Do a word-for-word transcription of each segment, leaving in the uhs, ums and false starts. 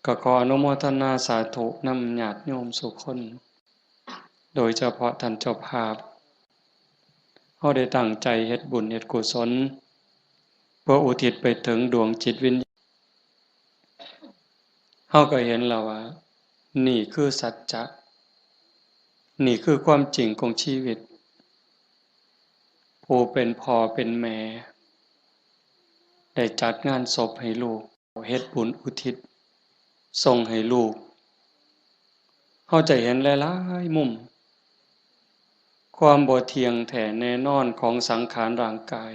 ก็ขออนุโมทนาสาธุนำญาติโยมสู่คน โดยเฉพาะท่านเจ้าภาพ เฮาได้ตั้งใจเฮ็ดบุญเฮ็ดกุศล เพื่ออุทิศไปถึงดวงจิตวิญญาณ เฮาก็เห็นแล้วว่า นี่คือสัจจะ นี่คือความจริงของชีวิต ผู้เป็นพ่อเป็นแม่ ได้จัดงานศพให้ลูก เฮ็ดบุญอุทิศส่งให้ลูก เฮาจะเห็นหลายๆมุม ความบ่เที่ยงแท้แน่นอนของสังขารร่างกาย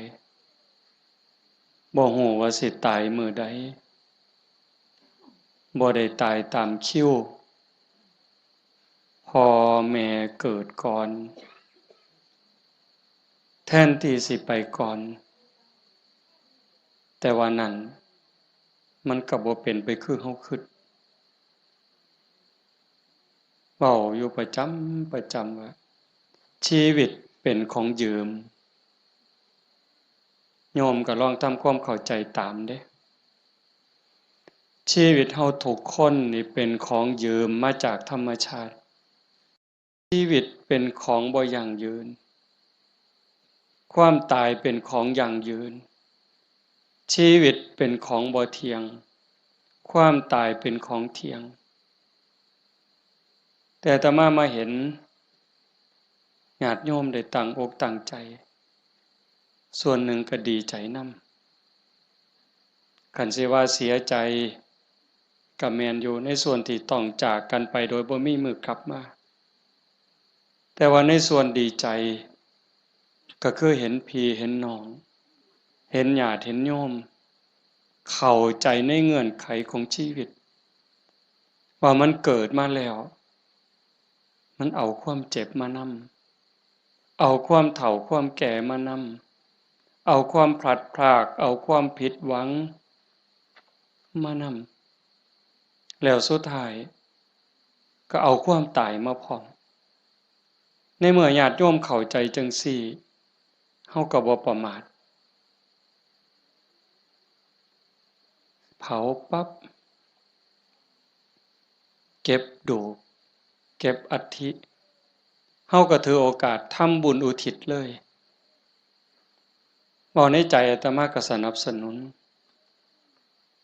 บ่ฮู้ว่าสิตายมื้อใด บ่ได้ตายตามคิว พ่อแม่เกิดก่อน แทนที่สิไปก่อน แต่ว่านั่น มันก็บ่เป็นไปคือเฮาคิด เว้าอยู่ประจำประจำว่า ชีวิตเป็นของยืม โยมก็ลองทำความเข้าใจตามเด้ ชีวิตเฮาทุกคนนี่เป็นของยืมมาจากธรรมชาติ ชีวิตเป็นของบ่ยั่งยืน ความตายเป็นของยั่งยืน ชีวิตเป็นของบ่เที่ยง ความตายเป็นของเที่ยง แต่อาตมามาเห็น ญาติโยมได้ตั้งอกตั้งใจ ส่วนหนึ่งก็ดีใจนำ คันสิว่าเสียใจ ก็แม่นอยู่ในส่วนที่ต้องจากกันไปโดยบ่มีมื้อกลับมา แต่ว่าในส่วนดีใจ ก็คือเห็นพี่เห็นน้อง เห็นญาติเห็นโยม เข้าใจในเงื่อนไขของชีวิต ว่ามันเกิดมาแล้ว มันเอาความเจ็บมานำ เอาความเฒ่าความแก่มานำ เอาความพลัดพราก เอาความผิดหวังมานำ แล้วสุดท้ายก็เอาความตายมาพร้อม ในเมื่อญาติโยมเข้าใจจั่งซี้ เฮาก็บ่ประมาท เผาปั๊บ เก็บดูก เก็บอัฐิ เฮาก็ถือโอกาสทำบุญอุทิศเลย เว้าในใจอาตมาก็สนับสนุน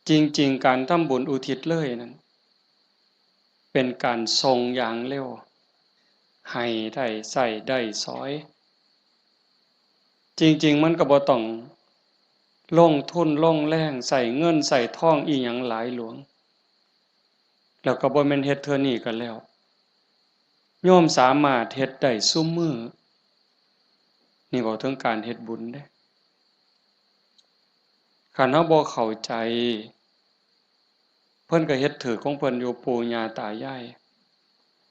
จริงๆ การทำบุญอุทิศเลยนั่น เป็นการส่งอย่างเร็ว ให้ได้ใช้ได้สอย จริงๆ มันก็บ่ต้องลงทุนลงแรง ใช้เงินใช้ทองอิหยังหลายหลวง แล้วก็บ่แม่นเฮ็ดเทื่อนี้ก็แล้ว โยมสามารถเฮ็ดได้ซุมื้อ นี่เว้าถึงการเฮ็ดบุญเด้ คันเฮาบ่เข้าใจ เพิ่นก็เฮ็ดถืกของเพิ่นอยู่ ปู่ย่าตายาย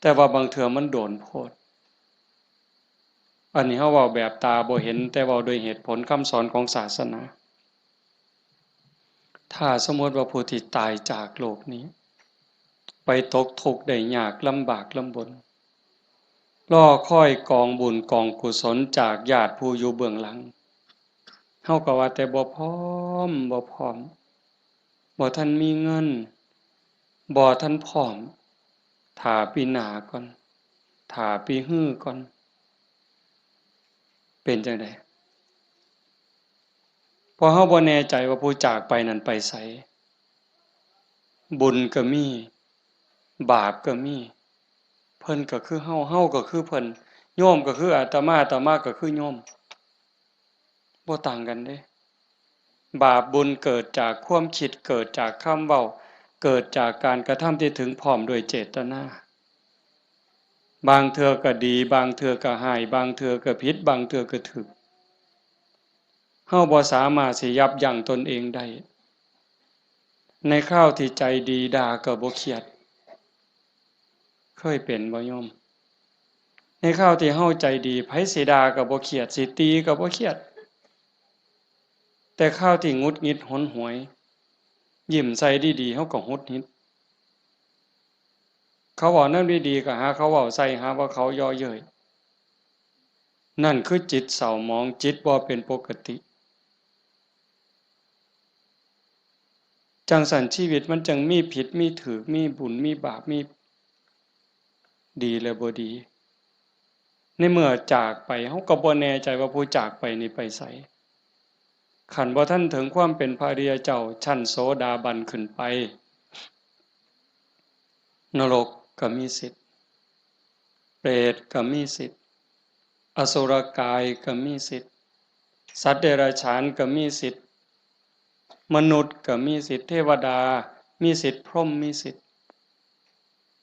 แต่ว่าบางเทื่อมันโดนโพด อันนี้เฮาเว้าแบบตาบ่เห็น แต่เว้าด้วยเหตุผลคำสอนของศาสนา ถ้าสมมุติว่าผู้ที่ตายจากโลกนี้ ไปตกทุกข์ได้ยากลำบากลำบน รอคอยกองบุญกองกุศลจากญาติผู้อยู่เบื้องหลัง เฮาก็ว่าแต่บ่พร้อม บ่พร้อม บ่ทันมีเงิน บ่ทันพร้อม ถ้าปีหน้าก่อน ถ้าปีฮือก่อน เป็นจั่งใด เพราะเฮาบ่แน่ใจว่าผู้จากไปนั้นไปไส บุญก็มี บาปก็มี เพิ่นก็คือเฮา เฮาก็คือเพิ่น โยมก็คืออาตมา อาตมาก็คือโยม บ่ต่างกันเด้ บาปบุญเกิดจากความคิด เกิดจากคำเว้า เกิดจากการกระทำที่ถึงพร้อมด้วยเจตนา บางเทื่อก็ดี บางเทื่อก็ร้าย บางเทื่อก็ผิด บางเทื่อก็ถูก เฮาบ่สามารถสิยับยั้งตนเองได้ ในคราวที่ใจดีด่าก็บ่เครียด เคยเป็นบ่โยม ในคราวที่เฮาใจดี ไผสิด่าก็บ่เครียด สิตีก็บ่เครียด แต่คราวที่หงุดหงิดหนหวย ยิ้มใส่ดีๆ เฮาก็หงุดหงิด เขาเว้าแนวดีๆ ก็หาเขาเว้าใส่ หาว่าเขาเยาะเย้ย นั่นคือจิตเศร้าหมอง จิตบ่เป็นปกติ จั่งซั้นชีวิตมันจั่งมีผิด มีถูก มีบุญ มีบาป มีดีและบ่ดี ในเมื่อจากไป เฮาก็บ่แน่ใจว่าผู้จากไปนี่ไปไส คันบ่ทันถึงความเป็นพระอริยเจ้า ชั้นโสดาบันขึ้นไป นรกก็มีสิทธิ์ เปรตก็มีสิทธิ์ อสุรกายก็มีสิทธิ์ สัตว์เดรัจฉานก็มีสิทธิ์ มนุษย์ก็มีสิทธิ์ เทวดามีสิทธิ์ พรหมมีสิทธิ์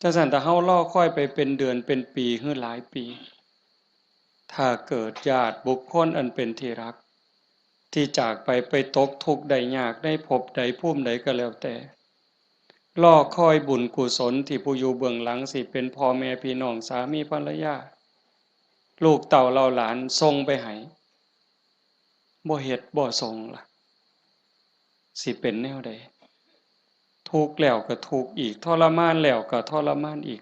จั่งซั้นถ้าเฮารอคอยไปเป็นเดือนเป็นปีหรือหลายปี ถ้าเกิดญาติบุคคลอันเป็นที่รัก ที่จากไป ไปตกทุกข์ได้ยากในภพใดภูมิใดก็แล้วแต่ รอคอยบุญกุศลที่ผู้อยู่เบื้องหลังสิเป็นพ่อแม่พี่น้องสามีภรรยา ลูกเต้าเหล่าหลานส่งไปให้ บ่เฮ็ดบ่ส่งล่ะ สิเป็นแนวใด ทุกข์แล้วก็ทุกข์อีก ทรมานแล้วก็ทรมานอีก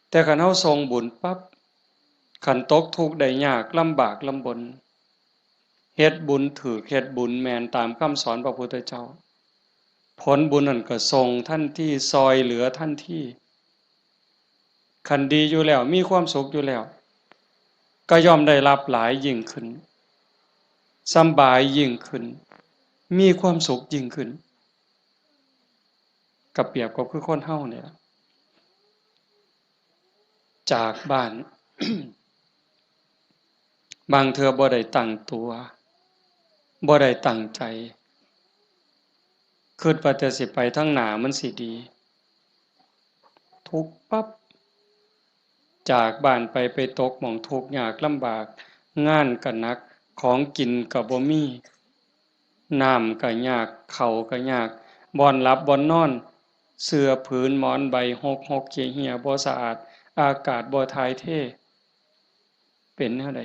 แต่คันเฮาส่งบุญปั๊บ คันตกทุกข์ได้ยากลำบากลำบน เฮ็ดบุญถูก เฮ็ดบุญแม่นตามคำสอนพระพุทธเจ้า ผลบุญนั่นก็ส่งทันที ซ่อยเหลือทันที คันดีอยู่แล้ว มีความสุขอยู่แล้ว ก็ย่อมได้รับหลายยิ่งขึ้น สำบายยิ่งขึ้น มีความสุขยิ่งขึ้น ก็เปรียบก็คือคนเฮานี่ล่ะ จากบ้าน บางเทื่อบ่ได้ตั้งตัว บ่ได้ตั้งใจ คิดว่าแต่สิไปทางหน้ามันสิดี ทุกข์ปั๊บ จากบ้านไป ไปตกหม่องทุกข์ยากลำบาก งานก็หนัก ของกินก็บ่มี น้ำก็ยาก ข้าวก็ยาก บ่อนหลับบ่อนนอน เสื่อผืนหมอนใบหกหกเหี่ยเหี่ย บ่สะอาด อากาศบ่ถ่ายเท เป็นแนวใด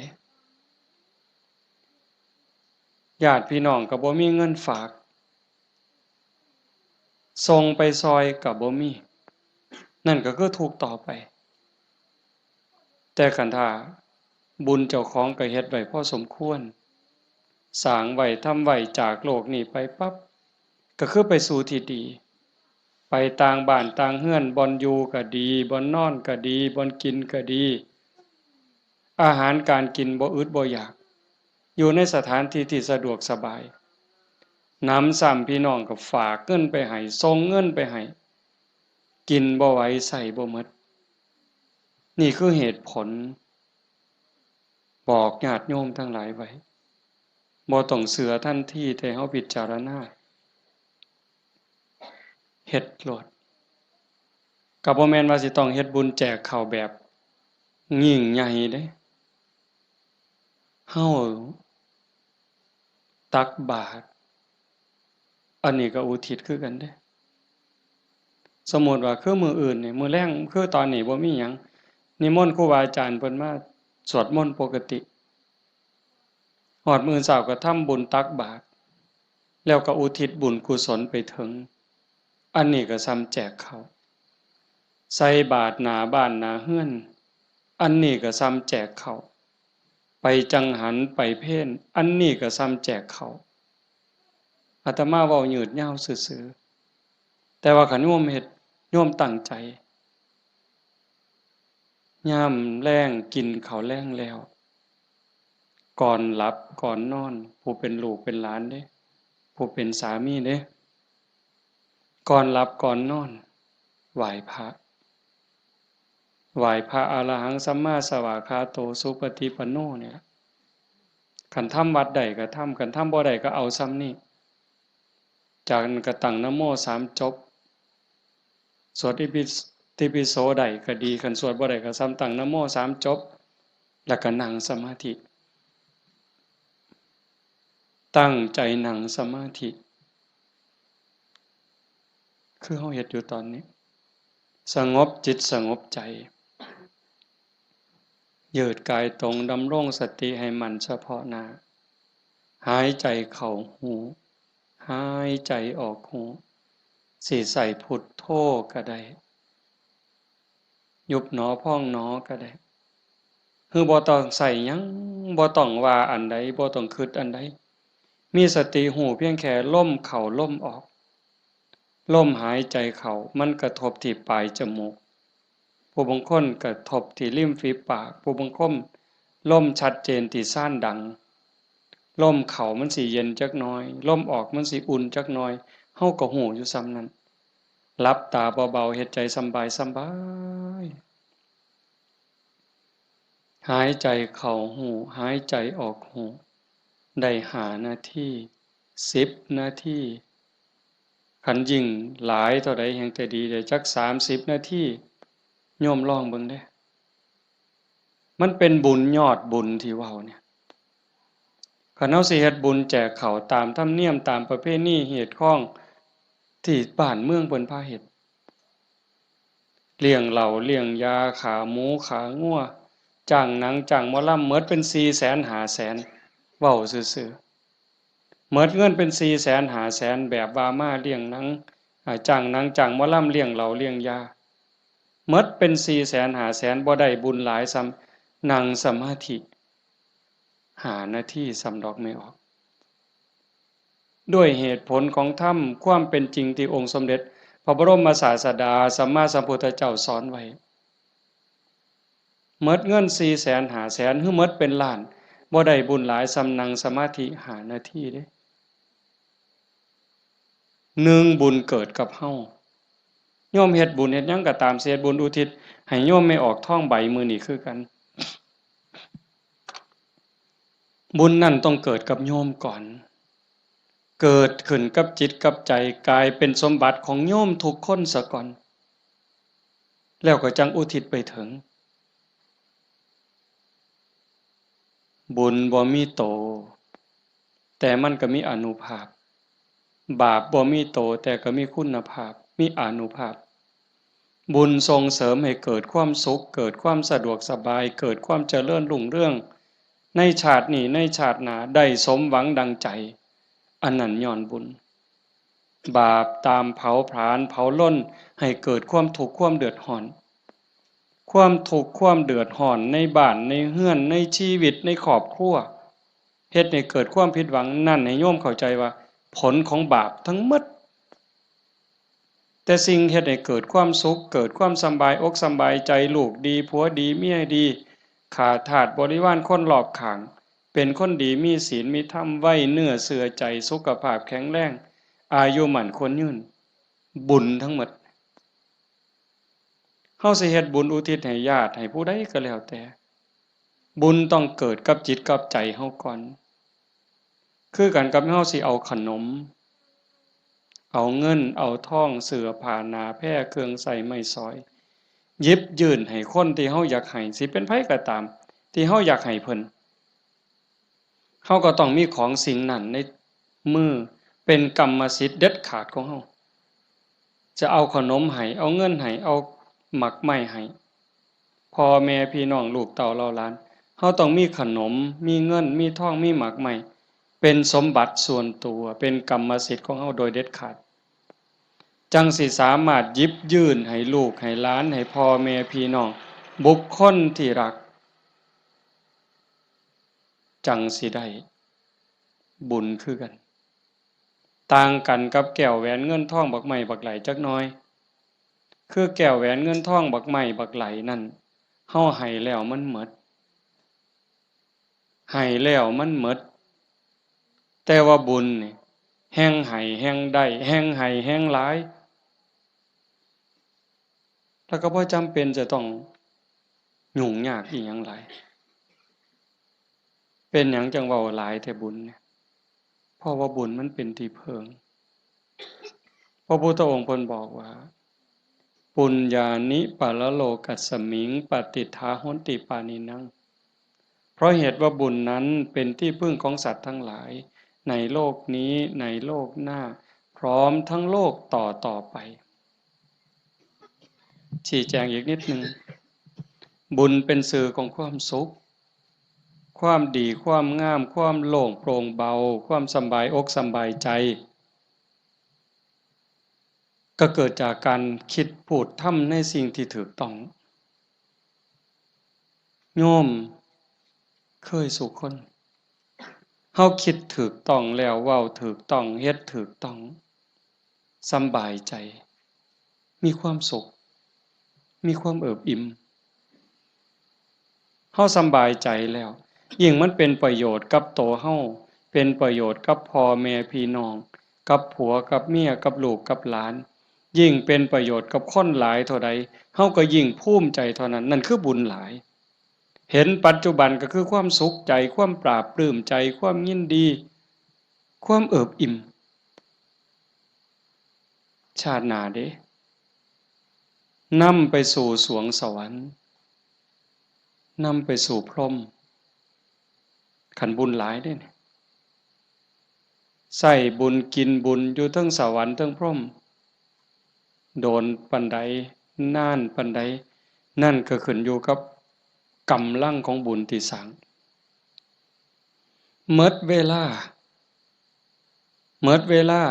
ญาติพี่น้องก็บ่มีเงินฝาก ส่งไปซ่อยก็บ่มี นั่นก็คือทุกข์ต่อไป แต่คันถ้าบุญเจ้าของก็เฮ็ดไว้พอสมควร สร้างไว้ทำไว้ จากโลกนี้ไปปั๊บ ก็คือไปสู่ที่ดี ไปต่างบ้านต่างเฮือน บ่อนอยู่ก็ดี บ่อนนอนก็ดี บ่อนกินก็ดี อาหารการกินบ่อึดบ่อยาก อยู่ในสถานที่ที่สะดวกสบาย หนำซ้ำพี่น้องก็ฝากเงินไปให้ ส่งเงินไปให้ กินบ่ไหว ใช้บ่หมด นี่คือเหตุผล บอกญาติโยมทั้งหลายไว้ บ่ต้องเชื่อทันที แต่เฮาพิจารณา เฮ็ดโลด ก็บ่แม่นว่าสิต้องเฮ็ดบุญแจกข้าวแบบยิ่งใหญ่เด้ เฮาตักบาตร อันนี้ก็อุทิศคือกันเด้ สมมุติว่าคือมื้ออื่นนี่ มื้อแลง คือตอนนี้บ่มีหยัง นิมนต์ครูบาอาจารย์เพิ่นมาสวดมนต์ปกติ ฮอดมื้อเช้าก็ทำบุญตักบาตร แล้วก็อุทิศบุญกุศลไปถึง อันนี้ก็ส่ำแจกข้าว ใส่บาตรหน้าบ้านหน้าเฮือน อันนี้ก็ส่ำแจกข้าว ไปจังหันไปเพล อันนี้ก็ส่ำแจกข้าว อาตมาเว้ายืดยาวซื่อๆ แต่ว่าคันโยมเฮ็ด โยมตั้งใจ ยามแลงกินข้าวแลงแล้ว ก่อนหลับก่อนนอน ผู้เป็นลูกเป็นหลานเด้ ผู้เป็นสามีเด้ ก่อนหลับก่อนนอน ไหว้พระ ไหว้พระ อะระหังสัมมาสวากขาโต สุปฏิปันโน เนี่ย คันทำวัดได้ก็ทำ คันทำบ่ได้ก็เอาส่ำนี้ จากนั้นก็ตั้งนะโมสามจบ สวดอิปิ ติปิโสได้ก็ดี คันสวดบ่ได้ก็ส่ำตั้งนะโมสามจบ แล้วก็นั่งสมาธิ ตั้งใจนั่งสมาธิ คือเฮาเฮ็ดอยู่ตอนนี้ สงบจิตสงบใจ ยืดกายตรง ดำรงสติให้มั่นเฉพาะหน้า หายใจเข้าฮู้ หายใจออกฮู้ สิใช้พุทโธก็ได้ ยุบหนอพองหนอก็ได้ คือบ่ต้องใช้หยัง บ่ต้องว่าอันใด บ่ต้องคิดอันใด มีสติรู้เพียงแค่ลมเข้าลมออก ลมหายใจเข้ามันกระทบที่ปลายจมูก ผู้บางคนกระทบที่ริมฝีปาก ผู้บางคนลมชัดเจนที่ซานดัง ลมเข้ามันสิเย็นจักหน่อย ลมออกมันสิอุ่นจักหน่อย เฮาก็รู้อยู่ส่ำนั้น หลับตาเบาๆ เฮ็ดใจสำบายสำบาย หายใจเข้ารู้ หายใจออกรู้ ได้ห้านาที สิบนาที คันยิ่งหลายเท่าใดแฮ่งแต่ดี ได้จักสามสิบนาที โยมลองเบิ่งเด้ มันเป็นบุญยอดบุญที่เว้าเนี่ย คันเฮาสิเฮ็ดบุญแจกข้าวตามธรรมเนียม ตามประเพณีฮีตคองที่บ้านเมืองเพิ่นพาเฮ็ด เลี้ยงเหล้า เลี้ยงยา ฆ่าหมู ฆ่างัว จ้างหนัง จ้างหมอลำ หมดเป็นสี่แสน ห้าแสน เว้าซื่อๆ หมดเงินเป็นสี่แสน ห้าแสน แบบว่ามาเลี้ยงหนัง อ่า จ้างหนัง จ้างหมอลำ เลี้ยงเหล้า เลี้ยงยา หมดเป็นสี่แสน ห้าแสน บ่ได้บุญหลายส่ำนั่งสมาธิ ห้านาทีส่ำดอก แม่ออก ด้วยเหตุผลของธรรม ความเป็นจริงที่องค์สมเด็จพระบรมศาสดาสัมมาสัมพุทธเจ้าสอนไว้ หมดเงินสี่แสน ห้าแสน หรือหมดเป็นล้าน บ่ได้บุญหลายส่ำนั่งสมาธิห้านาทีเด้ หนึ่ง บุญเกิดกับเฮา โยมเฮ็ดบุญเฮ็ดหยังก็ตาม สิเฮ็ดบุญอุทิศให้โยมแม่ออกทองใบมื้อนี้คือกัน บุญนั่นต้องเกิดกับโยมก่อน เกิดขึ้นกับจิตกับใจ กลายเป็นสมบัติของโยมทุกคนซะก่อน แล้วก็จั่งอุทิศไปถึง บุญบ่มีโต แต่มันก็มีอานุภาพ บาปบ่มีโต แต่ก็มีคุณภาพ มีอานุภาพ บุญส่งเสริมให้เกิดความสุข เกิดความสะดวกสบาย เกิดความเจริญรุ่งเรือง ในชาตินี้ ในชาติหน้า ได้สมหวังดังใจ อันนั้นย้อนบุญ บาปตามเผาผลาญเผาลน ให้เกิดความทุกข์ความเดือดร้อน ความทุกข์ความเดือดร้อนในบ้านในเฮือน ในชีวิต ในครอบครัว เฮ็ดให้เกิดความผิดหวัง นั่นให้โยมเข้าใจว่าผลของบาปทั้งหมด แต่สิ่งเฮ็ดให้เกิดความสุข เกิดความสำบายอกสำบายใจ ลูกดี ผัวดี เมียดี ข้าทาสบริวารคนรอบข้าง เป็นคนดี มีศีล มีธรรม ไว้เนื้อเชื่อใจ สุขภาพแข็งแรง อายุมั่นขวัญยืน บุญทั้งหมด เฮาสิเฮ็ดบุญอุทิศให้ญาติ ให้ผู้ใดก็แล้วแต่ บุญต้องเกิดกับจิตกับใจเฮาก่อน คือกันกับเฮาสิเอาขนม เอาเงิน เอาทอง เสื้อผ้า หน้าแพร เครื่องใช้ไม้สอย หยิบยื่นให้คนที่เฮาอยากให้ สิเป็นไผก็ตาม ที่เฮาอยากให้เพิ่น เฮาก็ต้องมีของสิ่งนั้นในมือ เป็นกรรมสิทธิ์เด็ดขาดของเฮา จะเอาขนมให้ เอาเงินให้ เอาหมากไม้ให้ พ่อแม่พี่น้องลูกเต้าเหล่าหลาน เฮาต้องมีขนม มีเงิน มีทอง มีหมากไม้ เป็นสมบัติส่วนตัว เป็นกรรมสิทธิ์ของเฮาโดยเด็ดขาด จั่งสิสามารถหยิบยื่นให้ลูกให้หลาน ให้พ่อแม่พี่น้อง บุคคลที่รัก จั่งสิได้บุญคือกัน ต่างกันกับแก้วแหวนเงินทองบักไม้บักไหลจักหน่อย คือแก้วแหวนเงินทองบักไม้บักไหลนั่น เฮาให้แล้วมันหมด ให้แล้วมันหมด แต่ว่าบุญนี่ แฮ่งให้แฮ่งได้ แฮ่งให้แฮ่งหลาย แล้วก็บ่จำเป็นจะต้องยุ่งยากอิหยังหลาย เป็นหยังจั่งเว้าหลายแท้บุญเนี่ย เพราะว่าบุญมันเป็นที่เพิ่ง พระพุทธองค์เพิ่นบอกว่า ปุญญานิปรโลกัสมิง ปฏิฏฐาโหนติปาณินัง เพราะเหตุว่าบุญนั้นเป็นที่พึ่งของสัตว์ทั้งหลาย ในโลกนี้ ในโลกหน้า พร้อมทั้งโลกต่อต่อไป ชี้แจงอีกนิดหนึ่ง บุญเป็นสื่อของความสุข ความดี ความงาม ความโล่งโปร่งเบา ความสำบายอกสำบายใจ ก็เกิดจากการคิดพูดทำในสิ่งที่ถูกต้อง โยมเคยสู่คน เฮาคิดถูกต้องแล้ว เว้าถูกต้อง เฮ็ดถูกต้อง สำบายใจ มีความสุข มีความเอิบอิ่ม เฮาสำบายใจแล้ว ยิ่งมันเป็นประโยชน์กับตัวเฮา เป็นประโยชน์กับพ่อแม่พี่น้อง กับผัวกับเมีย กับลูกกับหลาน ยิ่งเป็นประโยชน์กับคนหลายเท่าใด เฮาก็ยิ่งภูมิใจเท่านั้น นั่นคือบุญหลาย เห็นปัจจุบันก็คือความสุขใจ ความปลาบปลื้มใจ ความยินดี ความเอิบอิ่ม ชาติหน้าเด้ นำไปสู่สวงสวรรค์ นำไปสู่พรหม คันบุญหลายเด้เนี่ย ใช้บุญกินบุญอยู่เทิงสวรรค์เทิงพรหม โดนปานใด นานปานใด นั่นก็ขึ้นอยู่กับกำลังของบุญที่สร้าง หมดเวลา หมดเวลา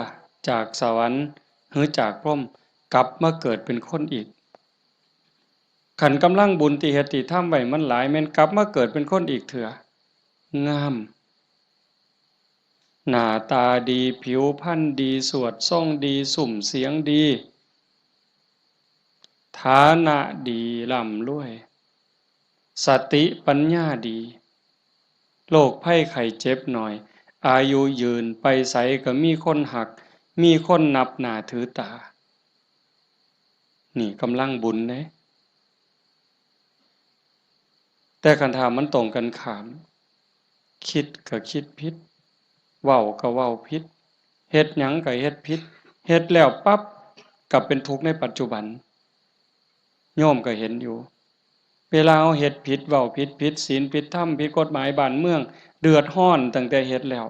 จากสวรรค์หรือจากพรหม กลับมาเกิดเป็นคนอีก คันกำลังบุญที่เฮ็ดที่ทำไว้มันหลาย แม่นกลับมาเกิดเป็นคนอีกเทื่อ งาม หน้าตาดี ผิวพรรณดี สวดทรงดี ซุ่มเสียงดี ฐานะดี ร่ำรวย สติปัญญาดี โรคภัยไข้เจ็บน้อย อายุยืน ไปไสก็มีคนฮัก มีคนนับหน้าถือตา นี่กำลังบุญเด้ แต่คันถ้ามันตรงกันข้าม คิดก็คิดผิด เว้าก็เว้าผิด เฮ็ดหยังก็เฮ็ดผิด เฮ็ดแล้วปั๊บ ก็เป็นทุกข์ในปัจจุบัน โยมก็เห็นอยู่ เวลาเฮาเฮ็ดผิด เว้าผิด ผิดศีล ผิดธรรม ผิดกฎหมายบ้านเมือง เดือดร้อนตั้งแต่เฮ็ดแล้ว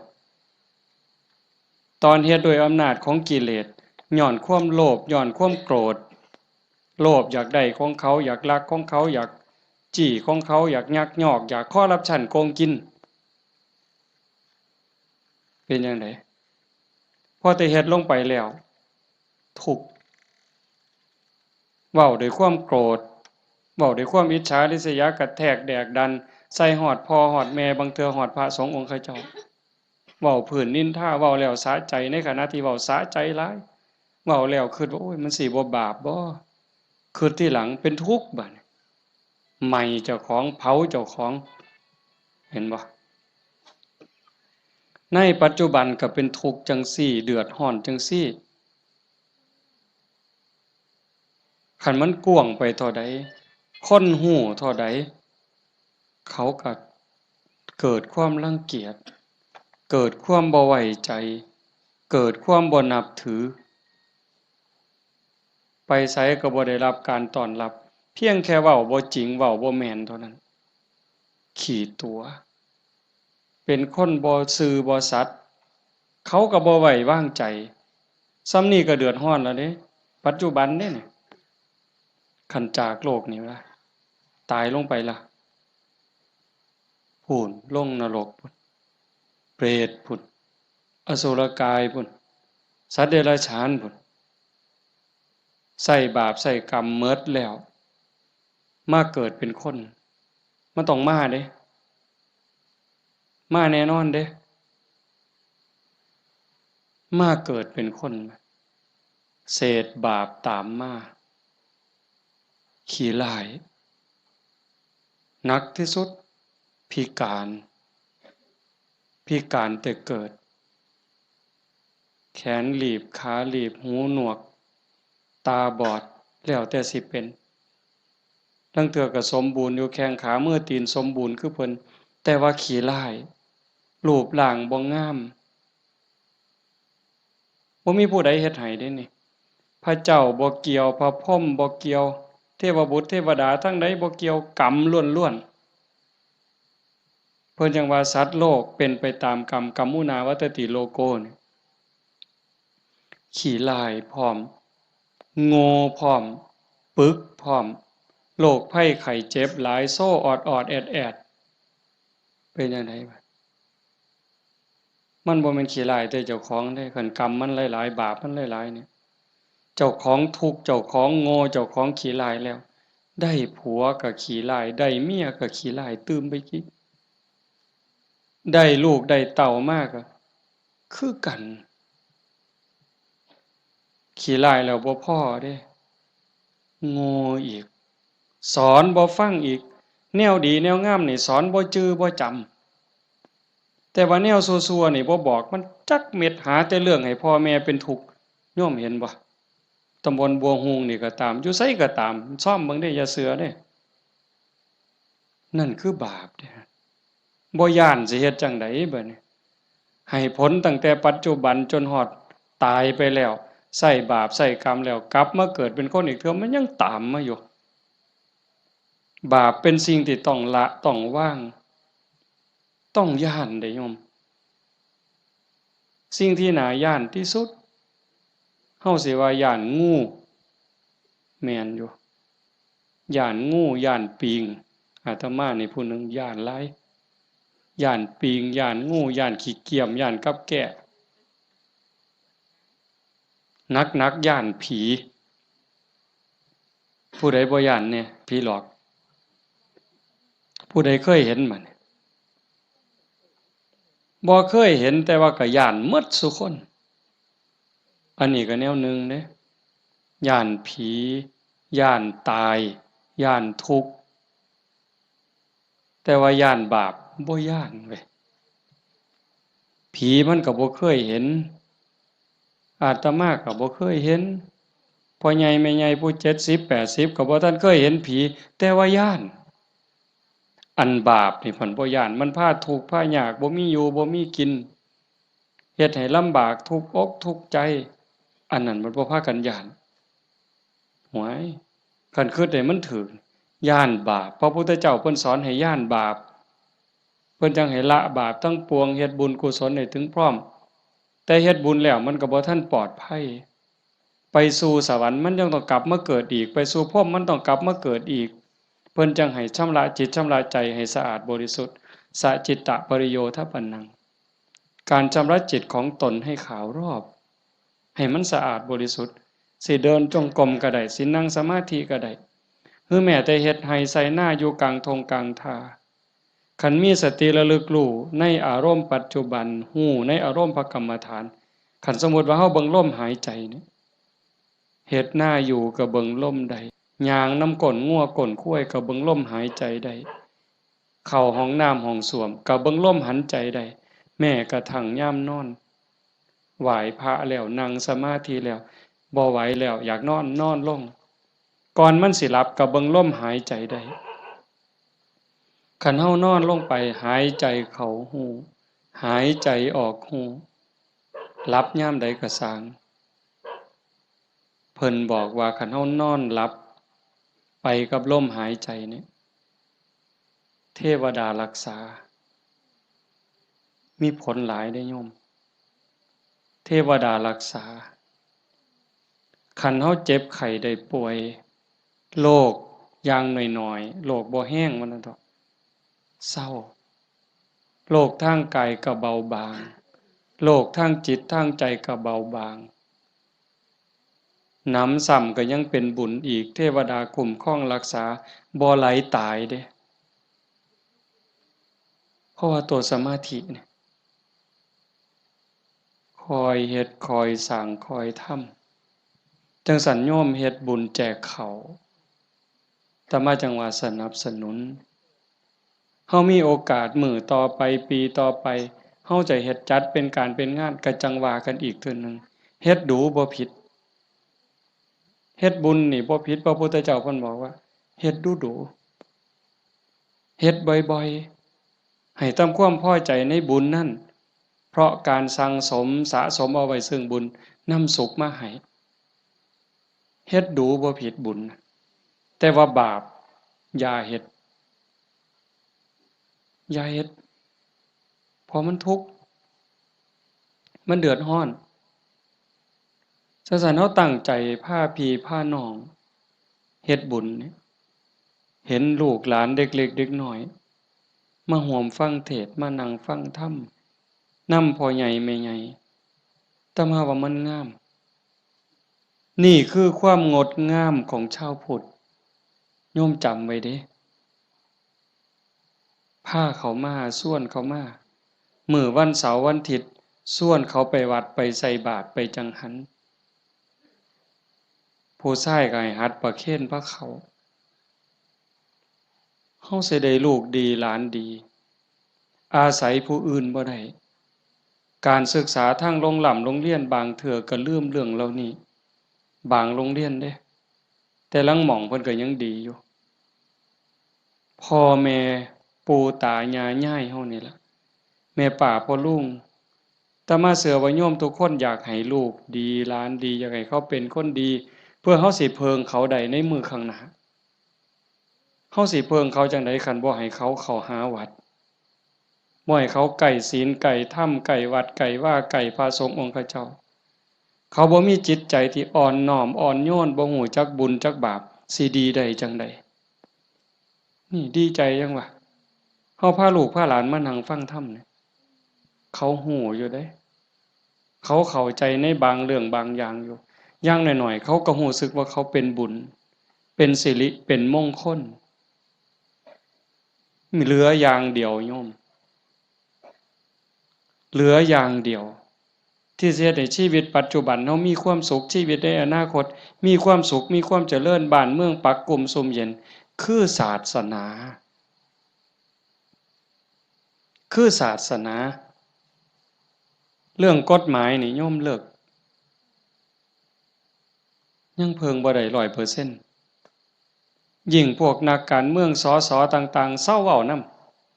ตอนเฮ็ดด้วยอำนาจของกิเลส ย้อนความโลภ ย้อนความโกรธ โลภอยากได้ของเขา อยากลักของเขา อยากจี้ของเขา อยากยักยอก อยากคอร์รัปชัน โกงกิน เป็นจั่งใด พอแต่เฮ็ดลงไปแล้ว ทุกข์ เว้าด้วยความโกรธ เว้าด้วยความอิจฉาริษยา กระแทกแดกดัน ใส่ฮอดพ่อฮอดแม่ บางเทื่อฮอดพระสงฆ์องค์เขาเจ้า เว้าพื้นนินทา เว้าแล้วสะใจ ในขณะที่เว้าสะใจหลาย เว้าแล้วคิดว่า โอ้ย มันสิบ่บาปบ่ คิดทีหลังเป็นทุกข์บัดนี้ ไหม้เจ้าของ เผาเจ้าของ เห็นบ่ ในปัจจุบันก็เป็นทุกข์จั่งซี้ เดือดร้อนจั่งซี้ คันมันกว้างไปเท่าใด คนฮู้เท่าใด เขาก็เกิดความรังเกียจ เกิดความบ่ไว้ใจ เกิดความบ่นับถือ ไปไสก็บ่ได้รับการต้อนรับ เพียงแค่เว้าบ่จริง เว้าบ่แม่นเท่านั้น ขี้ตั๋ว เป็นคนบ่ซื่อบ่สัตย์ เขาก็บ่ไว้วางใจ ส่ำนี้ก็เดือดร้อนแล้วเด้ ปัจจุบันเด้นี่ คันจากโลกนี้ละ ตายลงไปละ พู้น ลงนรกพู้น เปรตพู้น อสุรกายพู้น สัตว์เดรัจฉานพู้น ใช้บาปใช้กรรมหมดแล้ว มาเกิดเป็นคน มันต้องมาเด้ มาแน่นอนเด้ มาเกิดเป็นคน เศษบาปตามมา ขี้ร้าย หนักที่สุด พิการ พิการแต่เกิด แขนหลีบ ขาหลีบ หูหนวก ตาบอด แล้วแต่สิเป็น ลางเทื่อก็สมบูรณ์อยู่ แข้งขามือตีนสมบูรณ์คือเพิ่น แต่ว่าขี้ร้าย รูปร่างบ่งาม บ่มีผู้ใดเฮ็ดให้เด้นี่ พระเจ้าบ่เกี่ยว พระพรหมบ่เกี่ยว เทวบุตรเทวดาทั้งใดบ่เกี่ยว กรรมล้วนๆ เพิ่นจั่งว่าสัตว์โลกเป็นไปตามกรรม กัมมุนาวัตติโลโกนี่ ขี้ร้ายพร้อม โง่พร้อม ปึกพร้อม โรคภัยไข้เจ็บหลาย โซออดๆ แอดๆ เป็นจั่งใดวะ มันบ่แม่นขี้ร้ายแต่เจ้าของเด้ คันกรรมมันหลายๆ บาปมันหลายๆ เนี่ย เจ้าของทุกข์ เจ้าของโง่ เจ้าของขี้ร้ายแล้ว ได้ผัวก็ขี้ร้าย ได้เมียก็ขี้ร้ายตื่มไปอีก ได้ลูกได้เต้ามาก็คือกัน ขี้ร้ายแล้วบ่พอเด้ โง่อีก สอนบ่ฟังอีก แนวดีแนวงามนี่สอนบ่จื่อบ่จำ แต่ว่าแนวซั่วๆนี่บ่บอกมันจักเม็ด หาแต่เรื่องให้พ่อแม่เป็นทุกข์ โยมเห็นบ่ ตำบลบัวฮูงนี่ก็ตาม อยู่ไสก็ตาม ซ่อมเบิ่งเด้ อย่าเชื่อเด้ นั่นคือบาปเด้ บ่ย้านสิเฮ็ดจั่งใดบัดนี้ ให้ผลตั้งแต่ปัจจุบันจนฮอดตายไปแล้ว ใช้บาปใช้กรรมแล้ว กลับมาเกิดเป็นคนอีกเทื่อ มันยังตามมาอยู่ บาปเป็นสิ่งที่ต้องละ ต้องวาง ต้องย้านเด้โยม สิ่งที่น่าย้านที่สุด เฮาสิว่าย้านงู แม่นอยู่ ย้านงู ย้านปิง อาตมานี่ผู้หนึ่งย้านหลาย ย้านปิง ย้านงู ย้านขี้เกียม ย้านกับแก้ หนักๆ ย้านผี ผู้ใดบ่ย้านแน่ ผีหลอก ผู้ใดเคยเห็นบ่นี่ บ่เคยเห็น แต่ว่าก็ย้านหมดซุคน อันนี้ก็แนวหนึ่งเด้ ย้านผี ย้านตาย ย้านทุกข์ แต่ว่าย้านบาป บ่ย้านเว้ย ผีมันก็บ่เคยเห็น อาตมาก็บ่เคยเห็น พ่อใหญ่แม่ใหญ่ผู้เจ็ดสิบแปดสิบก็บ่ทันเคยเห็นผี แต่ว่าย้าน อันบาปนี่เพิ่นบ่ย้าน มันพาทุกข์พายาก บ่มีอยู่บ่มีกิน เฮ็ดให้ลำบาก ทุกข์อกทุกข์ใจ อันนั้นมันบ่พากันย้าน หวย คันคิดให้มันถูก ย้านบาป พระพุทธเจ้าเพิ่นสอนให้ย้านบาป เพิ่นจั่งให้ละบาปทั้งปวง เฮ็ดบุญกุศลให้ถึงพร้อม แต่เฮ็ดบุญแล้วมันก็บ่ทันปลอดภัย ไปสู่สวรรค์มันยังต้องกลับมาเกิดอีก ไปสู่พรหมมันต้องกลับมาเกิดอีก เพิ่นจั่งให้ชำระจิตชำระใจให้สะอาดบริสุทธิ์ สะจิตตะปริโยทปนัง การชำระจิตของตนให้ขาวรอบ ให้มันสะอาดบริสุทธิ์ สิเดินจงกรมก็ได้ สินั่งสมาธิก็ได้ หรือแม้แต่เฮ็ดไร่ไถนาอยู่กลางท่งกลางท่า คันมีสติระลึกรู้ในอารมณ์ปัจจุบัน รู้ในอารมณ์พระกรรมฐาน คันสมมุติว่าเฮาเบิ่งลมหายใจนี่ เฮ็ดนาอยู่ก็เบิ่งลมได้ ย่างนำก้นงัวก้นควายก็เบิ่งลมหายใจได้ เข้าห้องน้ำห้องส้วมก็เบิ่งลมหายใจได้ แม้กระทั่งยามนอน ไหว้พระแล้วนั่งสมาธิแล้ว บ่ไหวแล้วอยากนอนนอนลง ก่อนมันสิหลับก็เบิ่งลมหายใจได้ คันเฮานอนลงไปหายใจเข้าฮู้ หายใจออกฮู้ หลับยามใดก็ซ่าง เพิ่นบอกว่าคันเฮานอนหลับไปกับลมหายใจเนี่ย เทวดารักษา มีผลหลายเด้โยม เทวดารักษา คันเฮาเจ็บไข้ได้ป่วย โรคอย่างน้อยๆ โรคบ่แฮงว่าซั่นเถาะ เซา โรคทางกายก็เบาบาง โรคทางจิตทางใจก็เบาบาง หนำซ้ำก็ยังเป็นบุญอีก เทวดาคุ้มครองรักษา บ่ไหลตายเด้ เพราะว่าตัวสมาธิเนี่ย คอยเฮ็ด คอยสร้าง คอยทำ จั่งซั้นโยมเฮ็ดบุญแจกข้าว อาตมาจั่งว่าสนับสนุน เฮามีโอกาสมื้อต่อไป ปีต่อไป เฮาจะเฮ็ดจัดเป็นการเป็นงาน ก็จั่งว่ากันอีกเทื่อหนึ่ง เฮ็ดดูบ่ผิด เฮ็ดบุญนี่บ่ผิด พระพุทธเจ้าเพิ่นบอกว่า เฮ็ดดูดู เฮ็ดบ่อยๆ ให้ทำความพอใจในบุญนั้น เพราะการสั่งสมสะสมเอาไว้ซึ่งบุญนำสุขมาให้ เฮ็ดดูบ่ผิดบุญ แต่ว่าบาปอย่าเฮ็ด อย่าเฮ็ด เพราะมันทุกข์ มันเดือดร้อน จั่งซั้นเฮาตั้งใจพาพี่พาน้องเฮ็ดบุญเนี่ย เห็นลูกหลานเด็กเล็กเด็กน้อย มาร่วมฟังเทศน์ มานั่งฟังธรรม นำพ่อใหญ่แม่ใหญ่ อาตมาว่ามันงาม นี่คือความงดงามของชาวพุทธ โยมจำไว้เด้ พาเขามา ชวนเขามา มื้อวันเสาร์วันอาทิตย์ ชวนเขาไปวัดไปใส่บาตรไปจังหัน ผู้ชายก็ให้หัดประเคนพาเข้า เฮาสิได้ลูกดีหลานดี อาศัยผู้อื่นบ่ได้ การศึกษาทางโรงร่ำโรงเรียนบางเทื่อก็ลืมเรื่องเหล่านี้ บางโรงเรียนเด้ แต่ลางหม่องเพิ่นก็ยังดีอยู่ พ่อแม่ปู่ตายายยายเฮานี่ล่ะ แม่ป้าพ่อลุง อาตมาเชื่อว่าโยมทุกคนอยากให้ลูกดีหลานดี อยากให้เขาเป็นคนดี เพื่อเฮาสิเพิ่งเขาได้ในมื้อข้างหน้า เฮาสิเพิ่งเขาจั่งใดคันบ่ให้เขาเข้าหาวัด บ่ให้เขาใกล้ศีลใกล้ธรรมใกล้วัดใกล้วาใกล้พระสงฆ์องค์เจ้า เขาบ่มีจิตใจที่อ่อนน้อมอ่อนโยน บ่ฮู้จักบุญจักบาป สิดีได้จั่งใด นี่ดีใจจั่งวะ เฮาพาลูกพาหลานมานั่งฟังธรรมเนี่ย เขาฮู้อยู่เด้ เขาเข้าใจในบางเรื่องบางอย่างอยู่ อย่างน้อยๆ เขาก็รู้สึกว่าเขาเป็นบุญ เป็นสิริ เป็นมงคล เหลืออย่างเดียวโยม เหลืออย่างเดียว ที่สิเฮ็ดให้ชีวิตปัจจุบันเฮามีความสุข ชีวิตในอนาคตมีความสุข มีความเจริญ บ้านเมืองปักกุมซุ่มเย็น คือศาสนา คือศาสนา เรื่องกฎหมายนี่โยมเลิก ยังเพิ่งบ่ได้ร้อยเปอร์เซ็นต์ ยิ่งพวกนักการเมือง สส ต่างๆ เซาเว้าน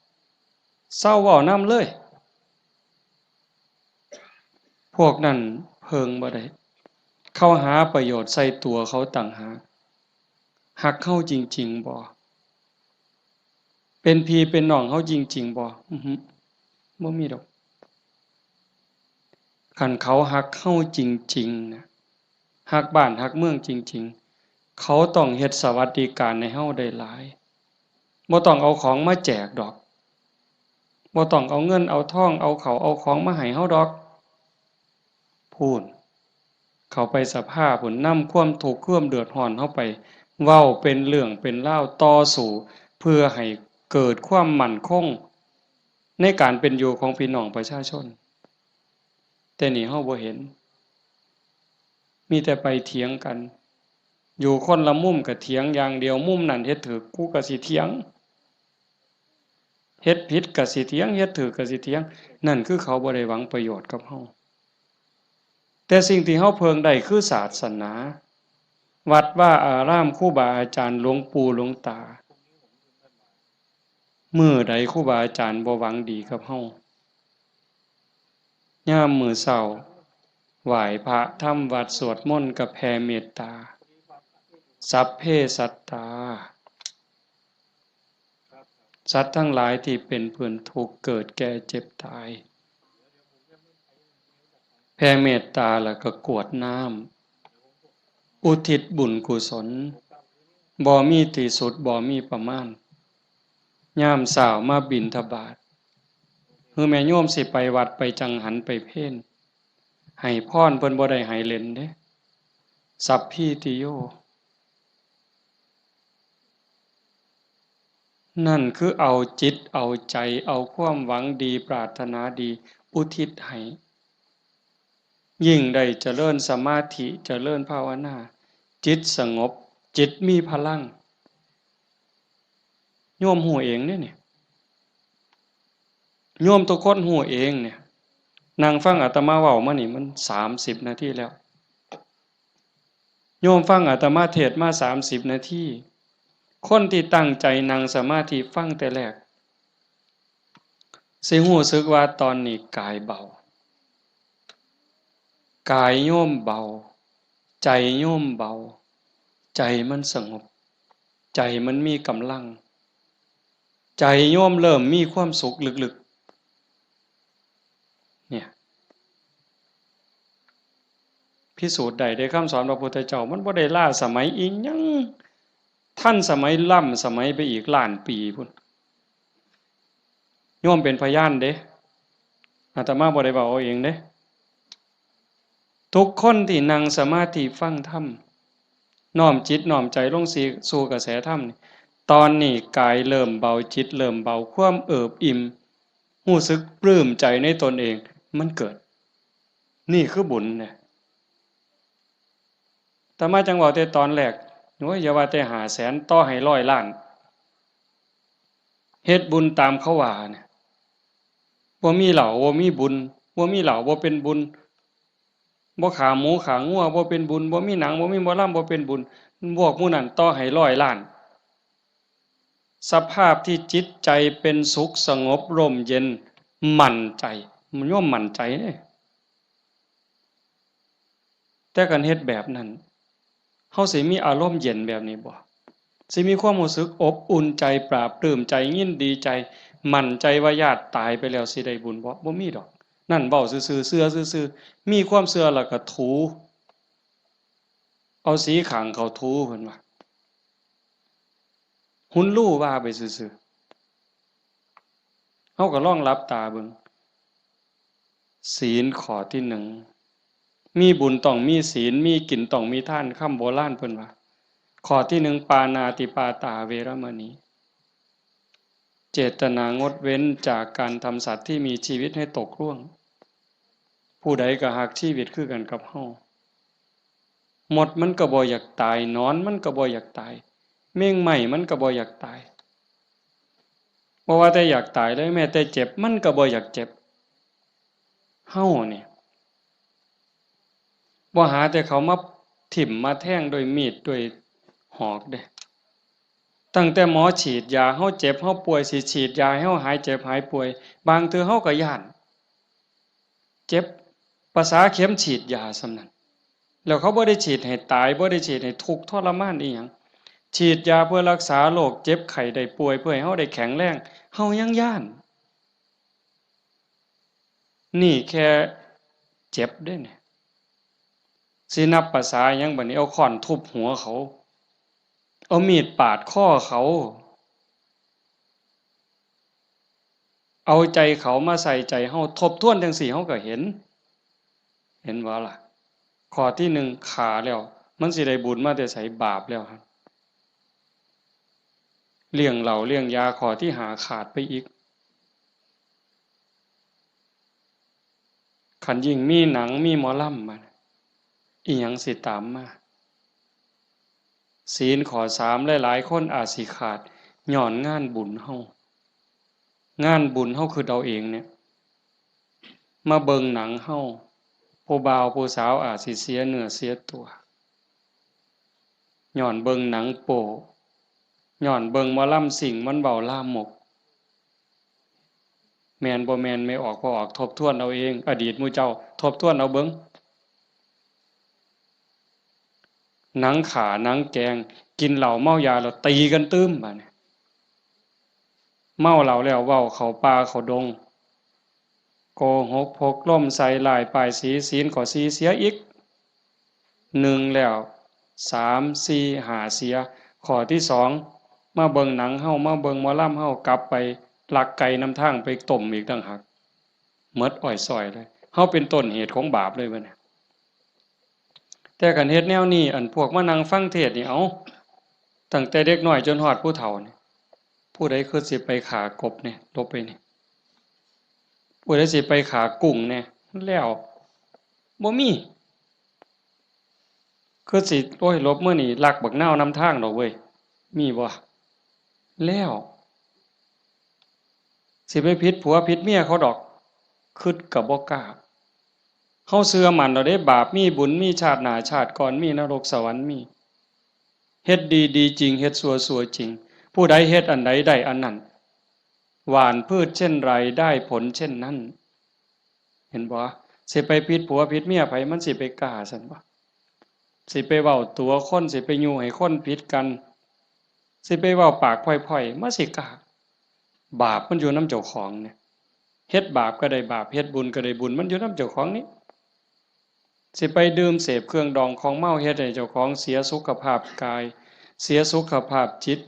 ำ เซาเว้านำเลย พวกนั้นเพิ่งบ่ได้ เขาหาประโยชน์ใส่ตัวเขาต่างหาก ฮักเฮาจริงๆ บ่ เป็นพี่เป็นน้องเฮาจริงๆ บ่ อือหือ บ่มีดอก คันเขาฮักเฮาจริงๆ นะ ฮักบ้านฮักเมืองจริงๆ เขาต้องเฮ็ดสวัสดิการให้เฮาได้หลาย บ่ต้องเอาของมาแจกดอก บ่ต้องเอาเงินเอาทอง เอาข้าวเอาของมาให้เฮาดอก พู้น เข้าไปสภาพู้น นำความทุกข์ความเดือดร้อนเฮาไป เว้าเป็นเรื่องเป็นราว ต่อสู้ เพื่อให้เกิดความมั่นคง ในการเป็นอยู่ของพี่น้องประชาชน แต่นี่เฮาบ่เห็น มีแต่ไปเถียงกัน อยู่คนละมุมก็เถียงอย่างเดียว มุมนั้นเฮ็ดถูก กูก็สิเถียง เฮ็ดผิดก็สิเถียง เฮ็ดถูกก็สิเถียง นั่นคือเขาบ่ได้หวังประโยชน์กับเฮา แต่สิ่งที่เฮาเพิ่งได้คือศาสนา วัดวาอาราม ครูบาอาจารย์ หลวงปู่หลวงตา มื้อใดครูบาอาจารย์บ่หวังดีกับเฮา ยามมื้อเช้า ไหว้พระทำวัตรสวดมนต์ก็แผ่เมตตา สัพเพสัตตา สัตว์ทั้งหลายที่เป็นเพื่อนทุกข์เกิดแก่เจ็บตาย แผ่เมตตาแล้วก็กรวดน้ำ อุทิศบุญกุศล บ่มีที่สุด บ่มีประมาณ ยามเช้ามาบิณฑบาต คือแม่โยมสิไปวัดไปจังหันไปเพล ให้พรเพิ่นบ่ได้ให้เล่นเด้ สัพพีติโย นั่นคือเอาจิตเอาใจ เอาความหวังดีปรารถนาดีอุทิศให้ ยิ่งได้เจริญสมาธิเจริญภาวนา จิตสงบ จิตมีพลัง โยมฮู้เองเด้นี่ โยมทุกคนฮู้เองเนี่ย นั่งฟังอาตมาเว้ามานี่มันสามสิบนาทีแล้ว โยมฟังอาตมาเทศน์มาสามสิบนาที คนที่ตั้งใจนั่งสมาธิฟังแต่แรก สิรู้สึกว่าตอนนี้กายเบา กายโยมเบา ใจโยมเบา ใจมันสงบ ใจมันมีกำลัง ใจโยมเริ่มมีความสุขลึกๆ เนี่ย พิสูจน์ได้เด้ คำสอนพระพุทธเจ้า มันบ่ได้ล้าสมัยอิหยัง ทันสมัยล้ำสมัยไปอีกล้านปีพุ้น โยมเป็นพยานเด้ อาตมาบ่ได้เว้าเอาเองเด้ ทุกคนที่นั่งสมาธิฟังธรรม น้อมจิตน้อมใจลงสู่กระแสธรรมนี่ ตอนนี้กายเริ่มเบา จิตเริ่มเบา ความเอิบอิ่ม รู้สึกปลื้มใจในตนเอง มันเกิด นี่คือบุญเนี่ย อาตมาจั่งเว้าแต่ตอนแรก โอ้ย อย่าว่าแต่ห้าแสน ต่อให้ร้อยล้าน เฮ็ดบุญตามเขาว่าเนี่ย บ่มีเหล้า บ่มีบุญ บ่มีเหล้า บ่เป็นบุญ บ่ฆ่าหมูฆ่างัว บ่เป็นบุญ บ่มีหนัง บ่มีหมอลำ บ่เป็นบุญ พวกหมู่นั้นต่อให้ร้อยล้าน สภาพที่จิตใจเป็นสุขสงบร่มเย็น มั่นใจ โยมมั่นใจเด้ แต่คันเฮ็ดแบบนั้น เฮาสิมีอารมณ์เย็นแบบนี้บ่ สิมีความรู้สึกอบอุ่นใจ ปลาบปลื้มใจ ยินดีใจ มั่นใจว่าญาติตายไปแล้วสิได้บุญบ่ บ่มีดอก นั่นเว้าซื่อๆ เชื่อซื่อๆ มีความเชื่อแล้วก็ถู เอาสีข้างเขาถู เพิ่นว่า หุนลู่ว่าไปซื่อๆ เฮาก็ลองหลับตาเบิ่ง ศีลข้อที่หนึ่ง มีบุญต้องมีศีล มีกินต้องมีทาน คำโบราณเพิ่นว่า ข้อที่หนึ่ง ปาณาติปาตาเวรมณี เจตนางดเว้นจากการทำสัตว์ที่มีชีวิตให้ตกร่วง ผู้ใดก็ฮักชีวิตคือกันกับเฮา มดมันก็บ่อยากตาย หนอนมันก็บ่อยากตาย แมงไม้มันก็บ่อยากตาย บ่ว่าแต่อยากตายเลย แม้แต่เจ็บมันก็บ่อยากเจ็บ เฮานี่ บ่หาแต่เขามาถิ่มมาแทงด้วยมีดด้วยหอกเด้ ตั้งแต่หมอฉีดยา เฮาเจ็บเฮาป่วย สิฉีดยาให้เฮาหายเจ็บหายป่วย บางเทื่อเฮาก็ย้าน เจ็บ ประสาเข็มฉีดยาส่ำนั้น แล้วเขาบ่ได้ฉีดให้ตาย บ่ได้ฉีดให้ทุกข์ทรมานอีหยัง ฉีดยาเพื่อรักษาโรคเจ็บไข้ได้ป่วย เพื่อให้เฮาได้แข็งแรง เฮายังย้าน นี่แค่เจ็บเด้เนี่ย สินับประสาหยังบัดนี้ เอาค้อนทุบหัวเขา เอามีดปาดคอเขา เอาใจเขามาใส่ใจเฮา ทบทวนจั่งซี้เฮาก็เห็น เห็นบ่ล่ะ ข้อที่หนึ่งฆ่าแล้ว มันสิได้บุญมาแต่ไส บาปแล้วหั่น เลี้ยงเหล้าเลี้ยงยา ข้อที่ห้าขาดไปอีก คันยิ่งมีหนังมีหมอลำมา อีหยังสิตามมา ศีลข้อสาม หลายๆ คนอาจสิขาด ย้อนงานบุญเฮา งานบุญเฮาคิดเอาเองเนี่ย มาเบิ่งหนังเฮา ผู้บ่าวผู้สาวอาจสิเสียเนื้อเสียตัว ย้อนเบิ่งหนังโป๊ ย้อนเบิ่งหมอลำซิ่งมันเว้าลามก แม่นบ่แม่น แม่ออกบ่ออก ทบทวนเอาเอง อดีตหมู่เจ้า ทบทวนเอาเบิ่ง หนังฆ่า หนังแกล้ง กินเหล้าเมายาแล้วตีกันตื่ม บาดนี้ เมาเหล้าแล้วเว้าเข้าป่าเข้าดง โกหกพกลมใส่ร้ายป้ายสี ศีลข้อสี่เสียอีก หนึ่งแล้ว สาม สี่ ห้า เสีย ข้อที่สอง มาเบิ่งหนังเฮา มาเบิ่งหมอลำเฮา กลับไปลักไก่นำทางไปต้มอีกต่างหาก หมดอ้อยซ้อยเลย เฮาเป็นต้นเหตุของบาปเลยบัดนี้ แต่คันเฮ็ดแนวนี้ อันพวกมานั่งฟังเทศน์นี่ เอ้า ตั้งแต่เด็กน้อยจนฮอดผู้เฒ่านี่ ผู้ใดคือสิไปฆ่ากบเนี่ย หลบไปนี่ ผู้ใดสิไปฆ่ากุ้งเนี่ย แล้ว บ่มี คือสิ โอ้ย หลบมื้อนี้ลักบักนาวนำทางดอกเว้ย มีบ่ แล้ว สิไปผิดผัวผิดเมียเขาดอก คิดก็บ่กล้า เฮาเชื่อมั่นแล้วเด้ บาปมี บุญมี ชาติหน้าชาติก่อนมี นรกสวรรค์มี เฮ็ดดีดีจริง เฮ็ดชั่วชั่วจริง ผู้ใดเฮ็ดอันใดได้อันนั้น หว่านพืชเช่นไรได้ผลเช่นนั้น เห็นบ่ สิไปผิดผัวผิดเมียไผ มันสิไปกล้าซั่นบ่ สิไปเว้าตั๋วคน สิไปยุให้คนผิดกัน สิไปเว้าปากพ่อยๆ มันสิกล้า บาปมันอยู่นำเจ้าของเนี่ย เฮ็ดบาปก็ได้บาป เฮ็ดบุญก็ได้บุญ มันอยู่นำเจ้าของนี่ สิไปดื่มเสพเครื่องดองของเมา เฮ็ดให้เจ้าของเสียสุขภาพกาย เสียสุขภาพจิต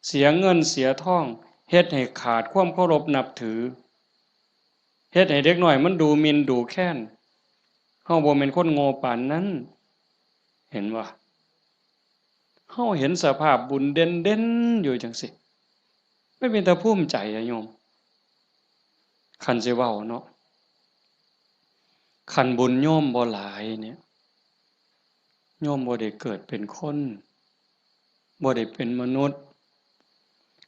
เสียเงินเสียทอง เฮ็ดให้ขาดความเคารพนับถือ เฮ็ดให้เด็กน้อยมันดูหมิ่นดูแคลน เฮาบ่แม่นคนโง่ปานนั้น เห็นบ่ เฮาเห็นสภาพบุญเด่นๆ อยู่จั่งซี้ มันเป็นตาภูมิใจอะโยม คันสิเว้าเนาะ คันบุญโยมบ่หลายเนี่ย โยมบ่ได้เกิดเป็นคน บ่ได้เป็นมนุษย์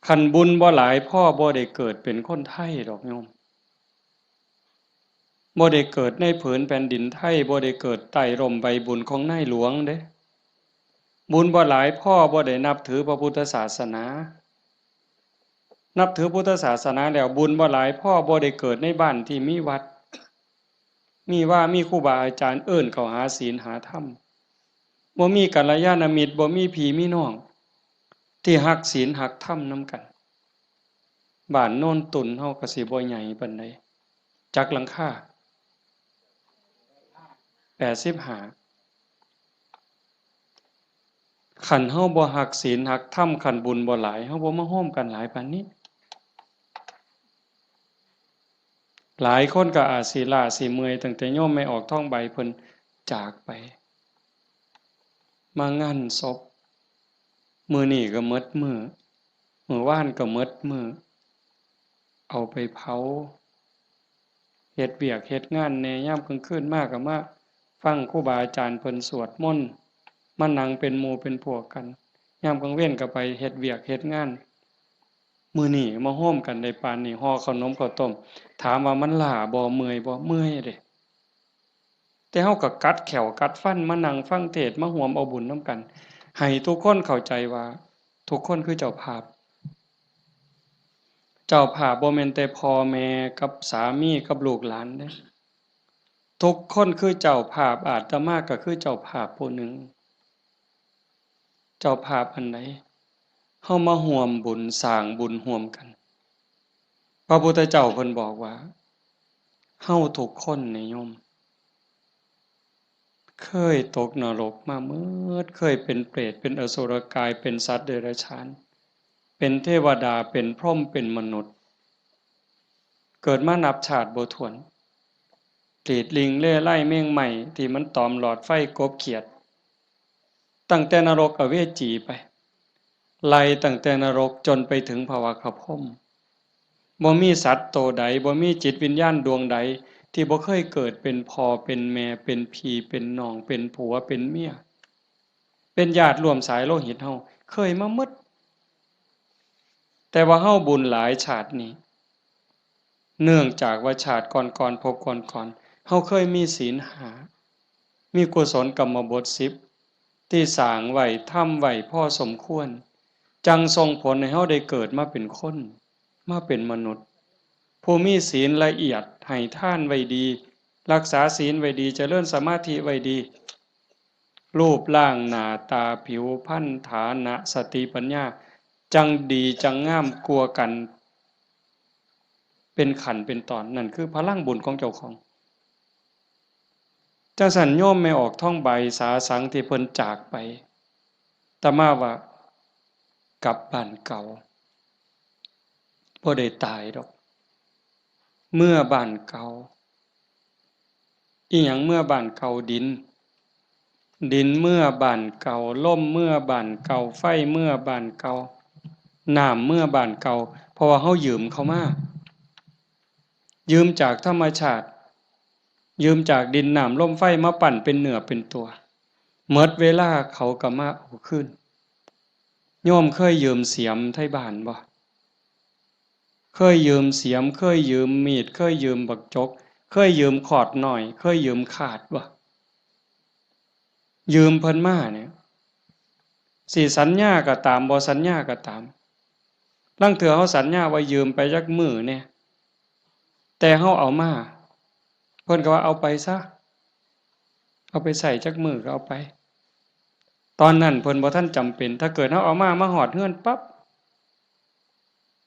คันบุญบ่หลายพอบ่ได้เกิดเป็นคนไทยดอกโยม บ่ได้เกิดในผืนแผ่นดินไทย บ่ได้เกิดใต้ร่มใบบุญของนายหลวงเด้ บุญบ่หลายพอบ่ได้นับถือพระพุทธศาสนา นับถือพุทธศาสนาแล้วบุญบ่หลายพอบ่ได้เกิดในบ้านที่มีวัด มีวา มีครูบาอาจารย์เอิ้นเข้าหาศีลหาธรรม บ่มีกัลยาณมิตร บ่มีพี่มีน้อง ที่ฮักศีลฮักธรรมนำกัน บ้านโนนตุ่นเฮาก็สิบ่ใหญ่ปานใด จักหลังคา แปดสิบห้า คันเฮาบ่ฮักศีลฮักธรรม คันบุญบ่หลาย เฮาบ่มาโฮมกันหลายปานนี้ หลายคนก็อาจสิล้าสิเมื่อย ตั้งแต่โยมแม่ออกทองใบเพิ่นจากไป มางานศพ มื้อนี้ก็หมดมื้อ มื้อวานก็หมดมื้อ เอาไปเผา เฮ็ดเวียกเฮ็ดงานแหน่ ยามกลางคืนมาก็มาฟังครูบาอาจารย์เพิ่นสวดมนต์ มานั่งเป็นหมู่เป็นพวกกัน ยามกลางเว็นก็ไปเฮ็ดเวียกเฮ็ดงาน มื้อนี้มาโฮมกันได้ปานนี้ ห่อข้าวหนมข้าวต้ม ถามว่ามันล้าบ่ เมื่อยบ่ เมื่อยเด้ แต่เฮาก็กัดแข้วกัดฟันมานั่งฟังเทศน์ มาร่วมเอาบุญนำกัน ให้ทุกคนเข้าใจว่าทุกคนคือเจ้าภาพ เจ้าภาพบ่แม่นแต่พ่อแม่กับสามีกับลูกหลานเด้ ทุกคนคือเจ้าภาพ อาตมาก็คือเจ้าภาพผู้หนึ่ง เจ้าภาพอันใด เฮามาร่วมบุญสร้างบุญร่วมกัน พระพุทธเจ้าเพิ่นบอกว่า เฮาทุกคนนี่โยม เคยตกนรกมาหมด เคยเป็นเปรต เป็นอสุรกาย เป็นสัตว์เดรัจฉาน เป็นเทวดา เป็นพรหม เป็นมนุษย์ เกิดมานับชาติบ่ถ้วน กรีดลิงเล่ไล่แมงไหม้ที่มันตอมหลอดไฟกบเขียด ตั้งแต่นรกอเวจีไป ไล่ตั้งแต่นรกจนไปถึงภวคพรหม บ่มีสัตว์โตใด บ่มีจิตวิญญาณดวงใด ที่บ่เคยเกิดเป็นพ่อ เป็นแม่ เป็นพี่ เป็นน้อง เป็นผัว เป็นเมีย เป็นญาติร่วมสายโลหิตเฮา เคยมาหมด แต่ว่าเฮาบุญหลายชาตินี้ เนื่องจากว่าชาติก่อนๆ ภพก่อนๆ เฮาเคยมีศีลห้า มีกุศลกรรมบทสิบ ที่สร้างไว้ ทำไว้พอสมควร จั่งส่งผลให้เฮาได้เกิดมาเป็นคน มาเป็นมนุษย์ ผู้มีศีลละเอียด ให้ทานไว้ดี รักษาศีลไว้ดี เจริญสมาธิไว้ดี รูปร่างหน้าตา ผิวพรรณ ฐานะ สติปัญญา จั่งดีจั่งงามกว่ากัน เป็นขั้นเป็นตอน นั่นคือพลังบุญของเจ้าของ จั่งซั้นโยมแม่ออกทองใบสาสังที่เพิ่นจากไป อาตมาว่ากลับบ้านเก่า บ่ได้ตายดอก เมือบ้านเก่า อิหยังเมือบ้านเก่า ดิน ดินเมือบ้านเก่า ลมเมือบ้านเก่า ไฟเมือบ้านเก่า น้ำเมือบ้านเก่า เพราะว่าเฮายืมเขามา ยืมจากธรรมชาติ ยืมจากดินน้ำลมไฟมาปั้นเป็นเนื้อเป็นตัว หมดเวลาเขาก็มาเอาคืน โยมเคยยืมเสียมไทบ้านบ่ เคยยืมเสียม เคยยืมมีด เคยยืมบักจก เคยยืมขอดน้อย เคยยืมคาดบ่ ยืมเพิ่นมาเนี่ย สิสัญญาก็ตาม บ่สัญญาก็ตาม ลางเทื่อเฮาสัญญาว่ายืมไปจักมื้อแหน่ แต่เฮาเอามา เพิ่นก็ว่าเอาไปซะ เอาไปใช้จักมื้อก็เอาไป ตอนนั้นเพิ่นบ่ทันจำเป็น ถ้าเกิดเฮาเอามา มาฮอดเฮือนปั๊บ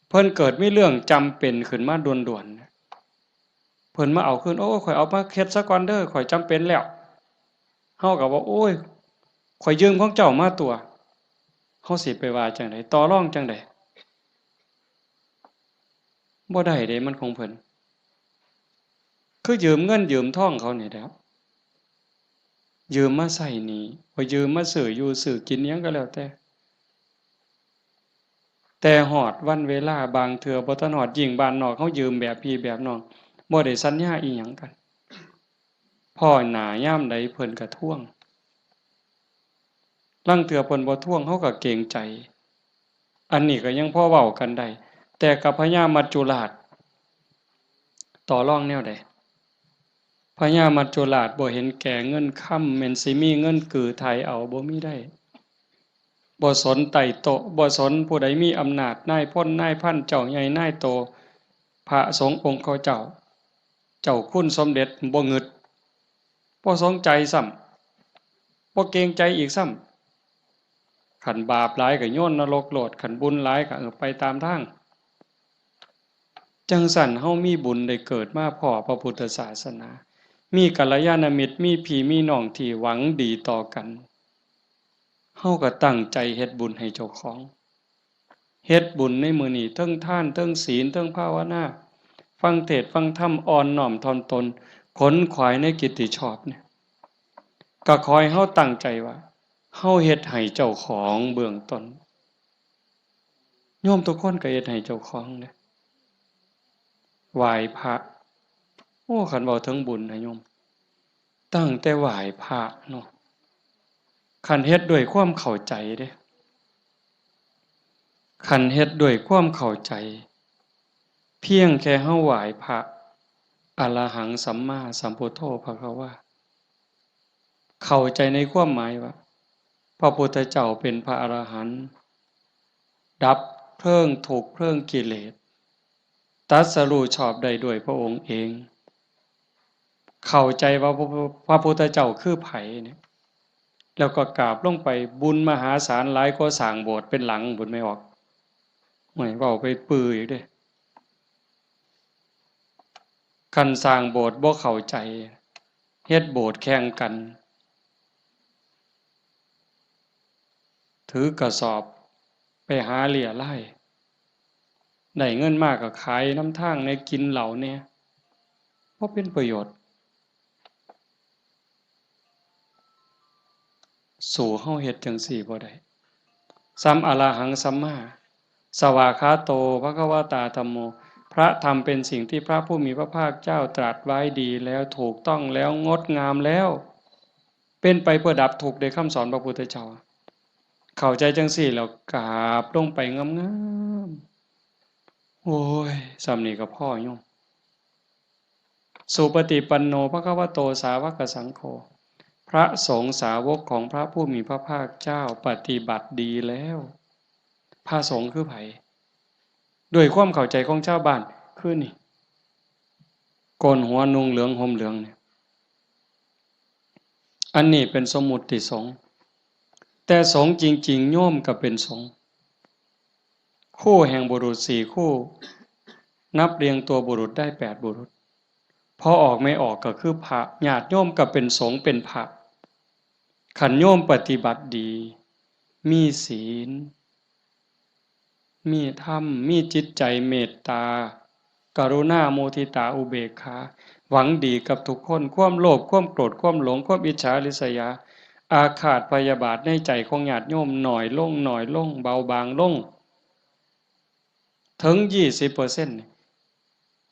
เพิ่นเกิดมีเรื่องจำเป็นขึ้นมาด่วนๆ เพิ่นมาเอาคืน โอ้ ข้อยเอามาเฮ็ดซะก่อนเด้อ ข้อยจำเป็นแล้ว เฮาก็ว่า โอ้ย ข้อยยืมของเจ้ามาตั่ว เฮาสิไปว่าจั่งใด ต่อรองจั่งใด บ่ได้เด้ มันของเพิ่น คือยืมเงินยืมทองเขานี่แหล้ว ยืมมาใช้หนี้ บ่ยืมมาซื้ออยู่ซื้อกินอิหยังก็แล้วแต่ แต่ฮอดวันเวลาบางเทื่อบ่ทันฮอด ยิ่งบ้านนอกเฮายืมแบบพี่แบบน้อง บ่ได้สัญญาอิหยังกัน พ้อหน้ายามใดเพิ่นก็ทวง ลางเทื่อเพิ่นบ่ทวงเฮาก็เกรงใจ อันนี้ก็ยังพอเว้ากันได้ แต่กับพญามัจจุราช ต่อรองแนวใด พญามัจจุราชบ่เห็นแก่เงินคำ แม่นสิมีเงินกือไถ่เอา บ่มีได้ บ่สนไต่โต๊ะ บ่สนผู้ใดมีอำนาจ นายพล นายพัน เจ้าใหญ่นายโต พระสงฆ์องค์เขาเจ้า เจ้าคุณสมเด็จบ่งึด บ่สนใจซ้ำ บ่เกรงใจอีกซ้ำ คันบาปหลายก็โยนนรกโลด คันบุญหลายก็ เออ ไปตามทาง จั่งซั้นเฮามีบุญได้เกิดมาพ้อพระพุทธศาสนา มีกัลยาณมิตร มีพี่มีน้องที่หวังดีต่อกัน เฮาก็ตั้งใจเฮ็ดบุญให้เจ้าของ เฮ็ดบุญในมื้อนี้ เทิงทาน เทิงศีล เทิงภาวนา ฟังเทศน์ฟังธรรม อ่อนน้อมถ่อมตน ขนขวายในกิตติชอบเนี่ย ก็ขอให้เฮาตั้งใจว่า เฮาเฮ็ดให้เจ้าของเบื้องต้น โยมทุกคนก็เฮ็ดให้เจ้าของเด้ ไหว้พระ โอ้ คันเว้าถึงบุญนะโยม ตั้งแต่ไหว้พระเนาะ คันเฮ็ดด้วยความเข้าใจเด้ คันเฮ็ดด้วยความเข้าใจ เพียงแค่เฮาไหว้พระ อะระหังสัมมาสัมพุทโธภะคะวา เข้าใจในความหมายว่า พระพุทธเจ้าเป็นพระอรหันต์ ดับเพลิงทุกข์เพลิงกิเลส ตรัสรู้ชอบได้ด้วยพระองค์เอง เข้าใจว่าพระ พระพุทธเจ้าคือไผเนี่ย แล้วก็กราบลงไป บุญมหาศาลหลายกว่าสร้างโบสถ์เป็นหลังพุ้น แม่ออก โอ้ย เว้าไปปื้ออีกเด้ คันสร้างโบสถ์บ่เข้าใจ เฮ็ดโบสถ์แข่งกัน ถือกระสอบไปหาเรี่ยไล่ ได้เงินมาก็ขายนำทางแหน่ กินเหล้าแหน่ บ่เป็นประโยชน์ สู้เฮาเฮ็ดจั่งซี้บ่ได้ ส่ำอะระหังสัมมา สวากขาโต ภะคะวะตา ธัมโม พระธรรมเป็นสิ่งที่พระผู้มีพระภาคเจ้าตรัสไว้ดีแล้ว ถูกต้องแล้ว งดงามแล้ว เป็นไปเพื่อดับทุกข์ ได้คำสอนพระพุทธเจ้า เข้าใจจั่งซี้แล้วกราบลงไปงามๆ โอ้ย ส่ำนี้ก็พอโยม สุปฏิปันโน ภะคะวะโต สาวกสังโฆ พระสงฆ์สาวกของพระผู้มีพระภาคเจ้าปฏิบัติดีแล้ว พระสงฆ์คือไผ ด้วยความเข้าใจของชาวบ้าน คือนี่ โกนหัวนุ่งเหลืองห่มเหลืองเนี่ย อันนี้เป็นสมมุติสงฆ์ แต่สงฆ์จริงๆ โยมก็เป็นสงฆ์ คู่แห่งบุรุษสี่คู่ นับเรียงตัวบุรุษได้แปดบุรุษ พอออกไม่ออกก็คือพระ ญาติโยมก็เป็นสงฆ์เป็นพระ คันโยมปฏิบัติดี มีศีล มีธรรม มีจิตใจเมตตา กรุณา มุทิตา อุเบกขา หวังดีกับทุกคน ความโลภ ความโกรธ ความหลง ความอิจฉาริษยา อาฆาตพยาบาทในใจของญาติโยมน้อยลง น้อยลง เบาบางลง ถึงยี่สิบเปอร์เซ็นต์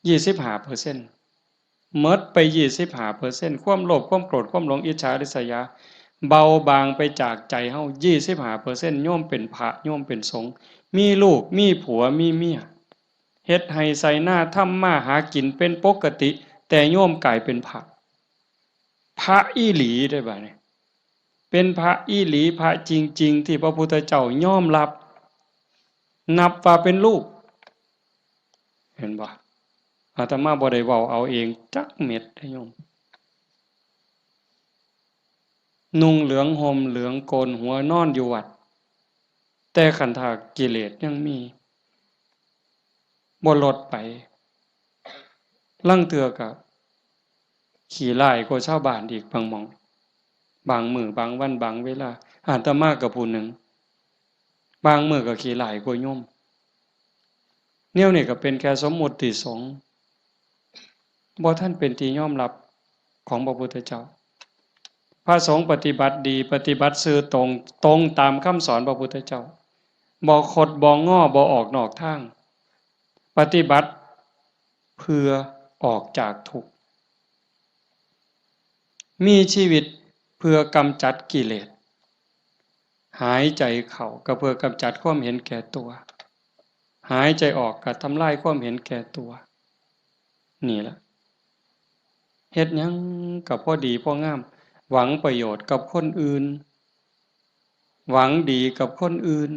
ยี่สิบห้าเปอร์เซ็นต์ หมดไปยี่สิบห้าเปอร์เซ็นต์ ความโลภ ความโกรธ ความหลง อิจฉาริษยา เบาบางไปจากใจเฮา ยี่สิบห้าเปอร์เซ็นต์ โยมเป็นพระ โยมเป็นสงฆ์ มีลูก มีผัว มีเมีย เฮ็ดไฮ่ไถนา ทำมาหากินเป็นปกติ แต่โยมกลายเป็นพระ พระอีหลีเด้บัดนี้ เป็นพระอีหลี พระจริงๆ ที่พระพุทธเจ้ายอมรับ นับว่าเป็นลูก เห็นบ่ อาตมาบ่ได้เว้าเอาเองจักเม็ดเด้โยม นุ่งเหลืองห่มเหลืองโกนหัวนอนอยู่วัด แต่คันถ้ากิเลสยังมี บ่ลดไป ลางเทื่อก็ขี้ร้ายกว่าชาวบ้านอีกบางหม่อง บางมื้อบางวันบางเวลา อาตมาก็ผู้หนึ่ง บางมื้อก็ขี้ร้ายกว่าโยม แนวนี้ก็เป็นแค่สมมุติสงฆ์ บ่ทันเป็นที่ยอมรับของพระพุทธเจ้า พระสงฆ์ปฏิบัติดี ปฏิบัติซื่อตรง ตรงตามคำสอนพระพุทธเจ้า บ่คดบ่งอ บ่ออกนอกทาง ปฏิบัติเพื่อออกจากทุกข์ มีชีวิตเพื่อกำจัดกิเลส หายใจเข้าก็เพื่อกำจัดความเห็นแก่ตัว หายใจออกก็ทำลายความเห็นแก่ตัว นี่ล่ะ เฮ็ดหยังก็พอดีพองาม หวังประโยชน์กับคนอื่น หวังดีกับคนอื่น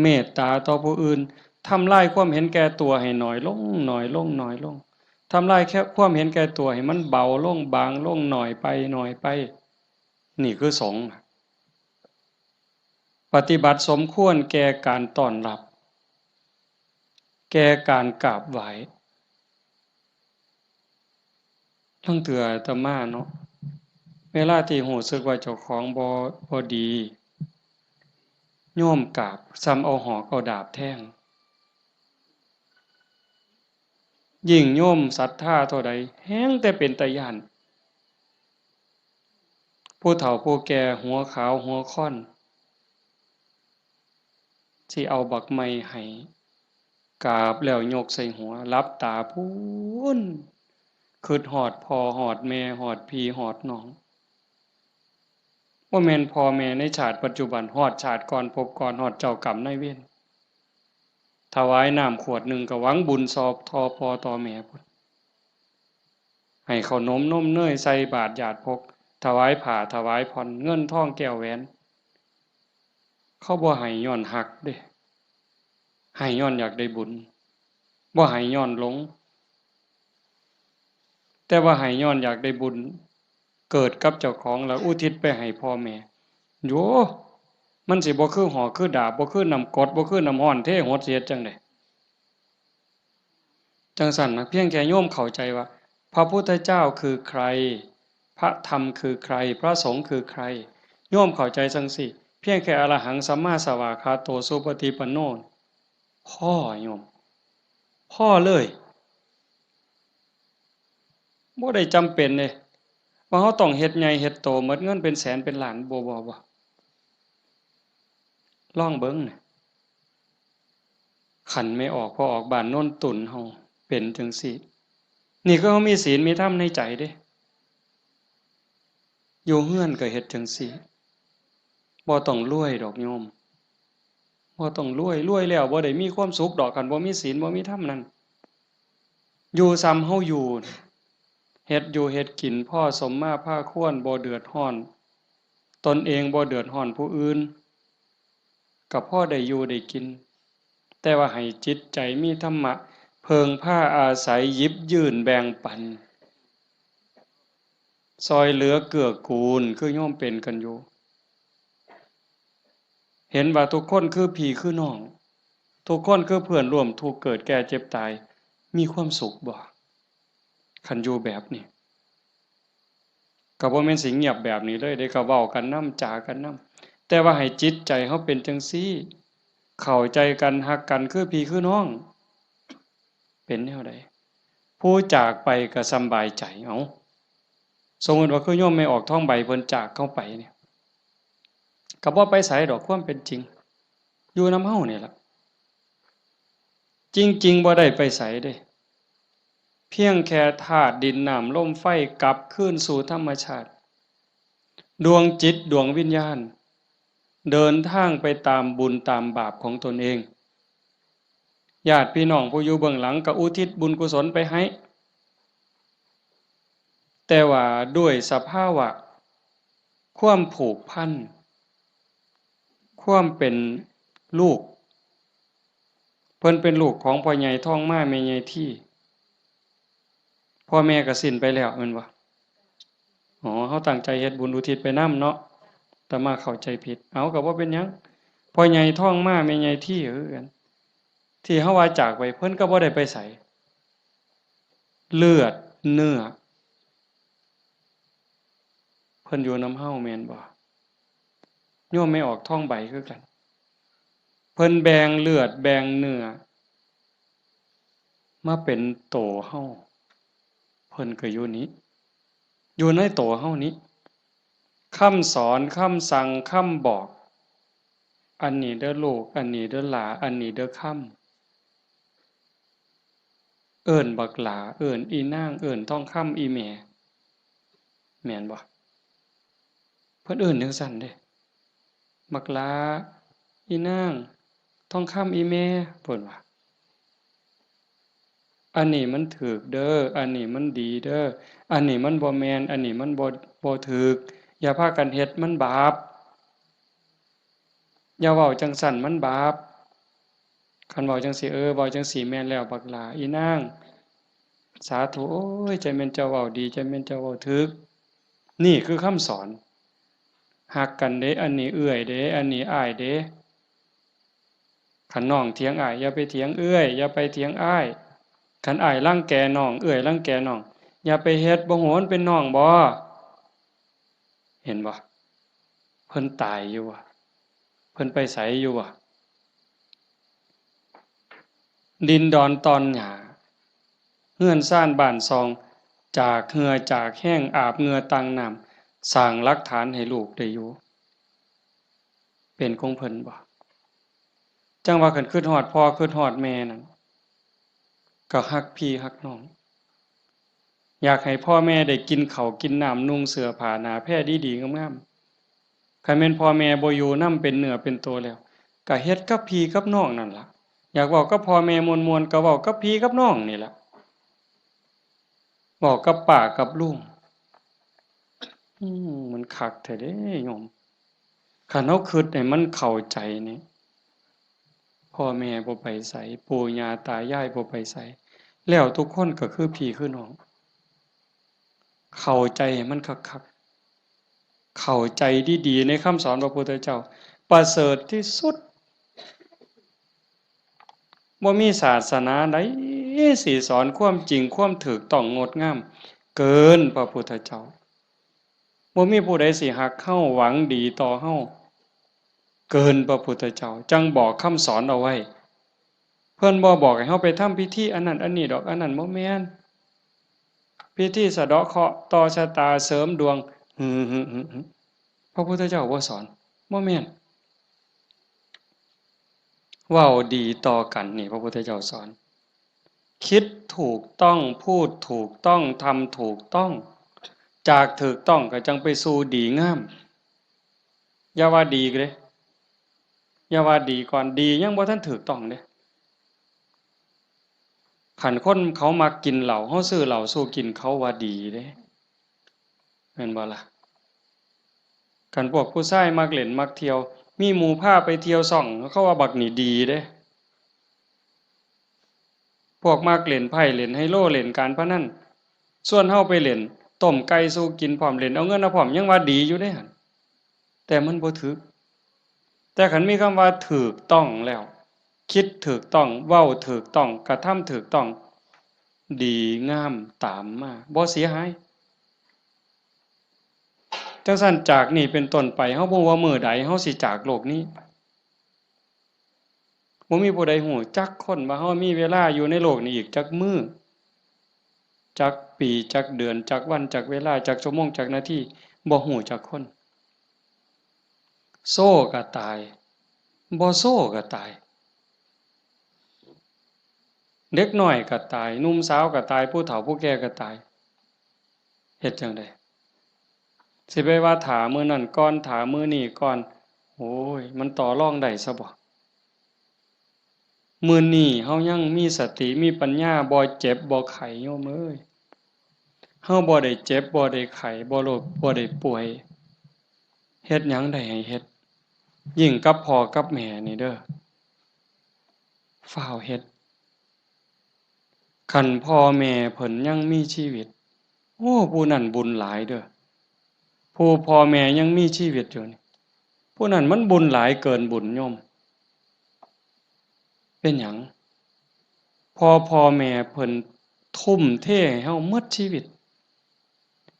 เมตตาต่อผู้อื่น ทำลายความเห็นแก่ตัวให้น้อยลง น้อยลง น้อยลง ทำลายแค่ความเห็นแก่ตัวให้มันเบาลง บางลง น้อยไป น้อยไป นี่คือสงฆ์ ปฏิบัติสมควรแก่การต้อนรับ แก่การกราบไหว้ ลางเทื่ออาตมาเนาะ เวลาที่รู้สึกว่าเจ้าของบ่ บ่ดี โยมกราบ ส่ำเอาหอกเอาดาบแทง ยิ่งโยมศรัทธาเท่าใด แฮ่งแต่เป็นตาย้าน ผู้เฒ่าผู้แก่หัวขาวหัวค่อน สิเอาบักไม้ให้ กราบแล้วยกใส่หัว หลับตาพู้น คิดฮอดพ่อฮอดแม่ ฮอดพี่ฮอดน้อง บ่แม่นพ่อแม่ในชาติปัจจุบัน ฮอดชาติก่อนภพก่อน ฮอดเจ้ากรรมนายเวร ถวายน้ำขวดหนึ่งก็หวังบุญซอบต่อพ่อต่อแม่พุ้น ให้ข้าวนมนมเนยใส่บาตรหยาดพก ถวายผ้าถวายผ่อน เงินทองแก้วแหวน เขาบ่ให้ย้อนฮักเด้ ให้ย้อนอยากได้บุญ บ่ให้ย้อนหลง แต่ว่าให้ย้อนอยากได้บุญ เกิดกับเจ้าของแล้วอุทิศไปให้พ่อแม่ โย มันสิบ่คือหอกคือดาบ บ่คือน้ำกรด บ่คือน้ำร้อนเทหด สิเฮ็ดจั่งใด จั่งซั้นนะ เพียงแค่โยมเข้าใจว่า พระพุทธเจ้าคือใคร พระธรรมคือใคร พระสงฆ์คือใคร โยมเข้าใจจั่งซี้ เพียงแค่อรหังสัมมาสวากขาโตสุปฏิปันโน พอโยม พอเลย บ่ได้จำเป็นเด้ ว่าเราต้องเฮ็ดใหญ่เฮ็ดโต หมดเงินเป็นแสนเป็นล้าน บ่ บ่ บ่ ลองเบิ่งนะ คันแม่ออกพ่อออกบ้านโนนตุนเฮาเป็นจั่งซี้ นี่คือเฮามีศีลมีธรรมในใจเด้ อยู่เฮือนก็เฮ็ดจั่งซี้ บ่ต้องรวยดอกโยม บ่ต้องรวย รวยแล้วบ่ได้มีความสุขดอก คันบ่มีศีลบ่มีธรรมนั่น อยู่ส่ำเฮาอยู่ เฮ็ดอยู่เฮ็ดกินพอสมมาพาควร บ่เดือดร้อน ตนเองบ่เดือดร้อนผู้อื่น ก็พอได้อยู่ได้กิน แต่ว่าให้จิตใจมีธรรมะ เพิ่งพาอาศัย หยิบยื่นแบ่งปัน ซ่อยเหลือเกื้อกูล คือโยมเป็นกันอยู่ เห็นว่าทุกคนคือพี่คือน้อง ทุกคนคือเพื่อนร่วมทุกข์เกิดแก่เจ็บตาย มีความสุขบ่ คันอยู่แบบนี้ ก็บ่แม่นสิเงียบแบบนี้เลยเด้ ก็เว้ากันนำ จ๋ากันนำ แต่ว่าให้จิตใจเฮาเป็นจั่งซี้ เข้าใจกัน ฮักกัน คือพี่คือน้อง เป็นแนวใด ผู้จากไปก็สำบายใจ เอ้า สมมุติว่าคือโยมแม่ออกทองใบเพิ่นจากเฮาไปเนี่ย ก็บ่ไปไสดอก ความเป็นจริง อยู่นำเฮานี่ล่ะ จริงๆ บ่ได้ไปไสเด้ เพียงแค่ธาตุดินน้ำลมไฟกลับคืนสู่ธรรมชาติ ดวงจิตดวงวิญญาณ เดินทางไปตามบุญตามบาปของตนเอง ญาติพี่น้องผู้อยู่เบื้องหลังก็อุทิศบุญกุศลไปให้ แต่ว่าด้วยสภาวะความผูกพัน ความเป็นลูก เพิ่นเป็นลูกของพ่อใหญ่ทองมาแม่ใหญ่ที พ่อแม่ก็สิ้นไปแล้วแม่นบ่ อ๋อ เฮาตั้งใจเฮ็ดบุญอุทิศไปนำเนาะ อาตมาเข้าใจผิด เอา ก็บ่เป็นหยัง พ่อใหญ่ทองมาแม่ใหญ่ทีคือกัน ที่เฮาว่าจากไป เพิ่นก็บ่ได้ไปไส เลือดเนื้อ เพิ่นอยู่นำเฮาแม่นบ่ โยมแม่ออกทองใบคือกัน เพิ่นแบ่งเลือดแบ่งเนื้อ มาเป็นโตเฮา เพิ่นก็อยู่นี้ อยู่ในโตเฮานี้ คำสอน คำสั่ง คำบอก อันนี้เด้อลูก อันนี้เด้อหล้า อันนี้เด้อคำ เอิ้นบักหล้า เอิ้นอีนาง เอิ้นทองคำ อีแม่ แม่นบ่ เพิ่นเอิ้นจั่งซั้นเด้ บักหล้า อีนาง ทองคำ อีแม่ เพิ่นว่า อันนี้มันถูกเด้อ อันนี้มันดีเด้อ อันนี้มันบ่แม่น อันนี้มันบ่ บ่ถูก อย่าพากันเฮ็ด มันบาป อย่าเว้าจั่งซั้น มันบาป คันเว้าจั่งซี้ เออ เว้าจั่งซี้แม่นแล้ว บักหล้า อีนาง สาธุ โอ้ย จั่งแม่นเจ้าเว้าดี จั่งแม่นเจ้าเว้าถูก นี่คือคำสอน ฮักกันเด้ อันนี้เอื้อยเด้ อันนี้อ้ายเด้ คันน้องเถียงอ้าย อย่าไปเถียงเอื้อย อย่าไปเถียงอ้าย คันอ้ายรังแกน้อง เอื้อยรังแกน้อง อย่าไปเฮ็ด บ่ฮู้มันเป็นน้องบ่ เห็นบ่ เพิ่นตายอยู่บ่ เพิ่นไปไสอยู่บ่ ดินดอนตอนหญ้า เฮือนซานบ้านซอง จากเหื่อจากแฮง อาบเหงื่อตั้งน้ำ สร้างหลักฐานให้ลูกได้อยู่ เป็นของเพิ่นบ่ จั่งว่าคันคิดฮอดพ่อคิดฮอดแม่นั่น ก็ฮักพี่ฮักน้อง อยากให้พ่อแม่ได้กินข้าวกินน้ำ นุ่งเสื้อผ้าหน้าแพรดีๆงามๆ คันแม่นพ่อแม่บ่อยู่นำเป็นเนื้อเป็นตัวแล้ว ก็เฮ็ดกับพี่กับน้องนั่นล่ะ อยากเว้ากับพ่อแม่ม่วนๆ ก็เว้ากับพี่กับน้องนี่ล่ะ เว้ากับป้ากับลุง อืม มันคักแท้เด้โยม คันเฮาคิดให้มันเข้าใจนี่ พ่อแม่บ่ไปไส ปู่ย่าตายายบ่ไปไส แล้วทุกคนก็คือพี่คือน้อง เข้าใจให้มันคักๆ เข้าใจดีๆ ในคำสอนพระพุทธเจ้า ประเสริฐที่สุด บ่มีศาสนาใดสิสอนความจริง ความถูกต้องงดงาม เกินพระพุทธเจ้า บ่มีผู้ใดสิฮักเฮา หวังดีต่อเฮา เกินพระพุทธเจ้า จั่งบอกคำสอนเอาไว้ เพิ่นบ่บอกให้เฮาไปทำพิธีอันนั้นอันนี้ดอก อันนั้นบ่แม่น พิธีสะเดาะเคราะห์ ต่อชะตา เสริมดวง หึ หึ หึ หึ พระพุทธเจ้าบ่สอน บ่แม่น เว้าดีต่อกันนี่ พระพุทธเจ้าสอน คิดถูกต้อง พูดถูกต้อง ทำถูกต้อง จากถูกต้องก็จั่งไปสู่ดีงาม อย่าว่าดีเด้ อย่าว่าดีก่อน ดียังบ่ทันถูกต้องเด้ คันคนเขามักกินเหล้า เฮาซื้อเหล้าสู่กิน เขาว่าดีเด้ แม่นบ่ล่ะ คันพวกผู้ชายมักเล่นมักเที่ยว มีหมู่พาไปเที่ยวซ่อง เขาว่าบักนี่ดีเด้ พวกมักเล่นไพ่ เล่นไฮโล เล่นการพนัน ชวนเฮาไปเล่น ต้มไก่สู่กินพร้อม เล่นเอาเงินเอาพร้อม ยังว่าดีอยู่เด้หั่น แต่มันบ่ถูก แต่คันมีคำว่าถูกต้องแล้ว คิดถูกต้อง เว้าถูกต้อง กระทำถูกต้อง ดีงามตามมา บ่เสียหาย จั่งซั้นจากนี้เป็นต้นไป เฮาบ่ฮู้ว่ามื้อใดเฮาสิจากโลกนี้ บ่มีผู้ใดฮู้จักคนว่าเฮามีเวลาอยู่ในโลกนี้อีกจักมื้อ จักปี จักเดือน จักวัน จักเวลา จักชั่วโมง จักนาที บ่ฮู้จักคน โซก็ตาย บ่โซก็ตาย เด็กน้อยก็ตาย หนุ่มสาวก็ตาย ผู้เฒ่าผู้แก่ก็ตาย เฮ็ดจั่งใด สิไปว่าถ้ามื้อนั้นก่อน ถ้ามื้อนี้ก่อน โอ้ย มันต่อรองได้ซะบ่ มื้อนี้เฮายังมีสติ มีปัญญา บ่เจ็บ บ่ไข้ โยมเอ้ย เฮาบ่ได้เจ็บ บ่ได้ไข้ บ่โรค บ่ได้ป่วย เฮ็ดหยังได้ให้เฮ็ด ยิ่งกับพ่อกับแม่นี่เด้อ ฟ้าวเฮ็ด คันพ่อแม่เพิ่นยังมีชีวิต โอ้ ผู้นั้นบุญหลายเด้อ ผู้พ่อแม่ยังมีชีวิตอยู่นี่ ผู้นั้นมันบุญหลายเกินบุญโยม เป็นหยัง เพราะพ่อแม่เพิ่นทุ่มเทให้เฮาหมดชีวิต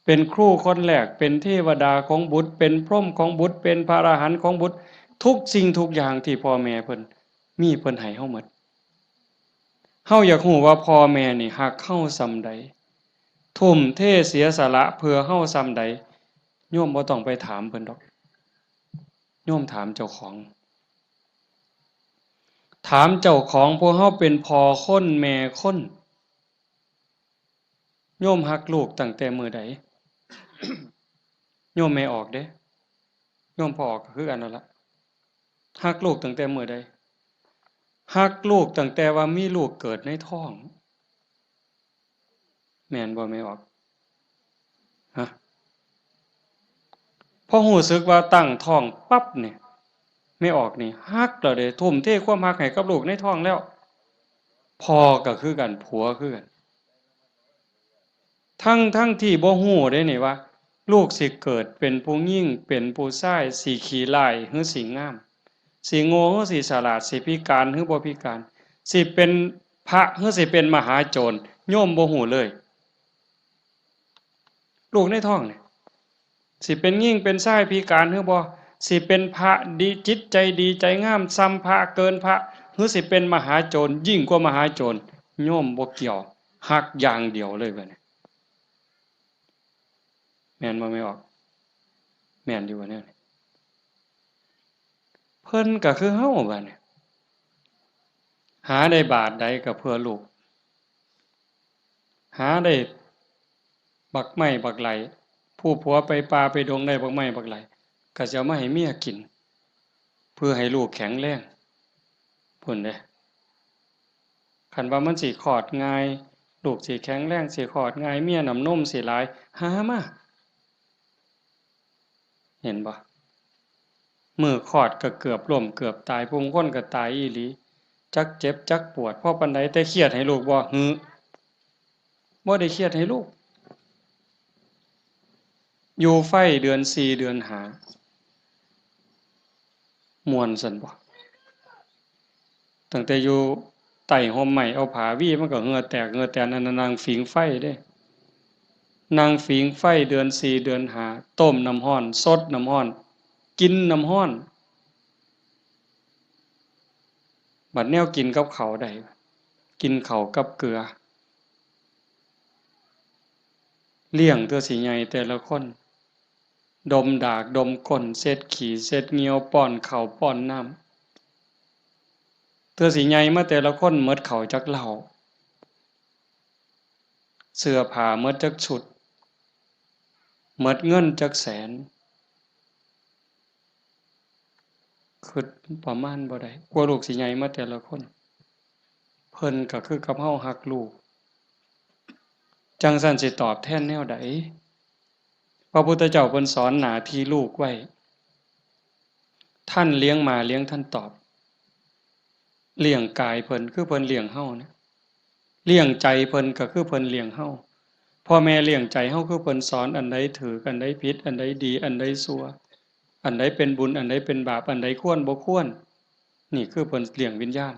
เป็นครูคนแรก เป็นเทวดาของบุตร เป็นพรหมของบุตร เป็นพระอรหันต์ของบุตร ทุกสิ่งทุกอย่างที่พ่อแม่เพิ่นมี เพิ่นให้เฮาหมด เฮาอยากฮู้ว่าพ่อแม่นี่ฮักเฮาส่ำใด ทุ่มเทเสียสละเพื่อเฮาส่ำใด โยมบ่ต้องไปถามเพิ่นดอก โยมถามเจ้าของ ถามเจ้าของ พวกเฮาเป็นพ่อคนแม่คน โยมฮักลูกตั้งแต่มื้อใด โยมแม่ออกเด้ โยมพ่อออกก็คือกันนั่นละ ฮักลูกตั้งแต่มื้อใด ฮักลูกตั้งแต่ว่ามีลูกเกิดในท้อง แม่นบ่แม่ออก ฮะ พอรู้สึกว่าตั้งท้องปั๊บเนี่ย แม่ออกนี่ฮักแล้วเด้ ทุ่มเทความฮักให้กับลูกในท้องแล้ว พ่อก็คือกัน ผัวคือกัน ทั้งๆ ที่บ่รู้เด้นี่ว่า ลูกสิเกิดเป็นผู้หญิง เป็นผู้ชาย สิขี้ร้ายหรือสิงาม สิโง่หรือสิฉลาด สิพิการหรือบ่พิการ สิเป็นพระหรือสิเป็นมหาโจร โยมบ่รู้เลย ลูกในท้องนี่ สิเป็นหญิงเป็นชายพิการหรือบ่ สิเป็นพระดี จิตใจดีใจงามส่ำพระเกินพระ หรือสิเป็นมหาโจรยิ่งกว่ามหาโจร โยมบ่เกี่ยว ฮักอย่างเดียวเลยบัดนี้ แม่นบ่แม่ออก แม่นอยู่บ่แนวนี้ เพิ่นก็คือเฮาบัดนี้ หาได้บาทใดก็เพื่อลูก หาได้บักไม้บักไหล ผู้ผัวไปป่าไปดงได้บักไม้บักไหล ก็สิเอามาให้เมียกิน เพื่อให้ลูกแข็งแรง พุ้นเด้ คันว่ามันสิคลอดง่าย ลูกสิแข็งแรง สิคลอดง่าย เมียน้ำนมสิหลาย หามา เห็นบ่ มื้อคลอดก็เกือบล้มเกือบตาย ผู้บางคนก็ตายอีหลี จักเจ็บจักปวด พอปานใด แต่เครียดให้ลูกบ่ หือ บ่ได้เครียดให้ลูก อยู่ไฟเดือนสี่เดือนห้า ม่วนซั่นบ่ ตั้งแต่อยู่ใต้ฮ่มไม้ เอาผ้าวีมันก็เหงื่อแตกเหงื่อแตน อันนั้นนั่งผิงไฟเด้ นั่งผิงไฟเดือนสี่เดือนห้า ต้มน้ำร้อน สดน้ำร้อน กินน้ำร้อน บัดแนวกินกับข้าวได้ กินข้าวกับเกลือ เลี้ยงเทื่อสิใหญ่แต่ละคน ดมดากดมก้น เช็ดขี้เช็ดเหยี่ยว ป้อนข้าวป้อนน้ำ เทื่อสิใหญ่มาแต่ละคนหมดข้าวจักเล่า เสื้อผ้าหมดจักชุด หมดเงินจักแสน คิดประมาณบ่ได้ กว่าลูกสิใหญ่มาแต่ละคน เพิ่นก็คือกับเฮาฮักลูก จั่งซั้นสิตอบแทนแนวใด พระพุทธเจ้าเพิ่นสอนหน้าที่ลูกไว้ ท่านเลี้ยงมาเลี้ยงท่านตอบ เลี้ยงกายเพิ่นคือเพิ่นเลี้ยงเฮานะ เลี้ยงใจเพิ่นก็คือเพิ่นเลี้ยงเฮา พ่อแม่เลี้ยงใจเฮาคือเพิ่นสอนอันใดถูก อันใดผิด อันใดดี อันใดชั่ว อันใดเป็นบุญ อันใดเป็นบาป อันใดควรบ่ควร นี่คือเพิ่นเลี้ยงวิญญาณ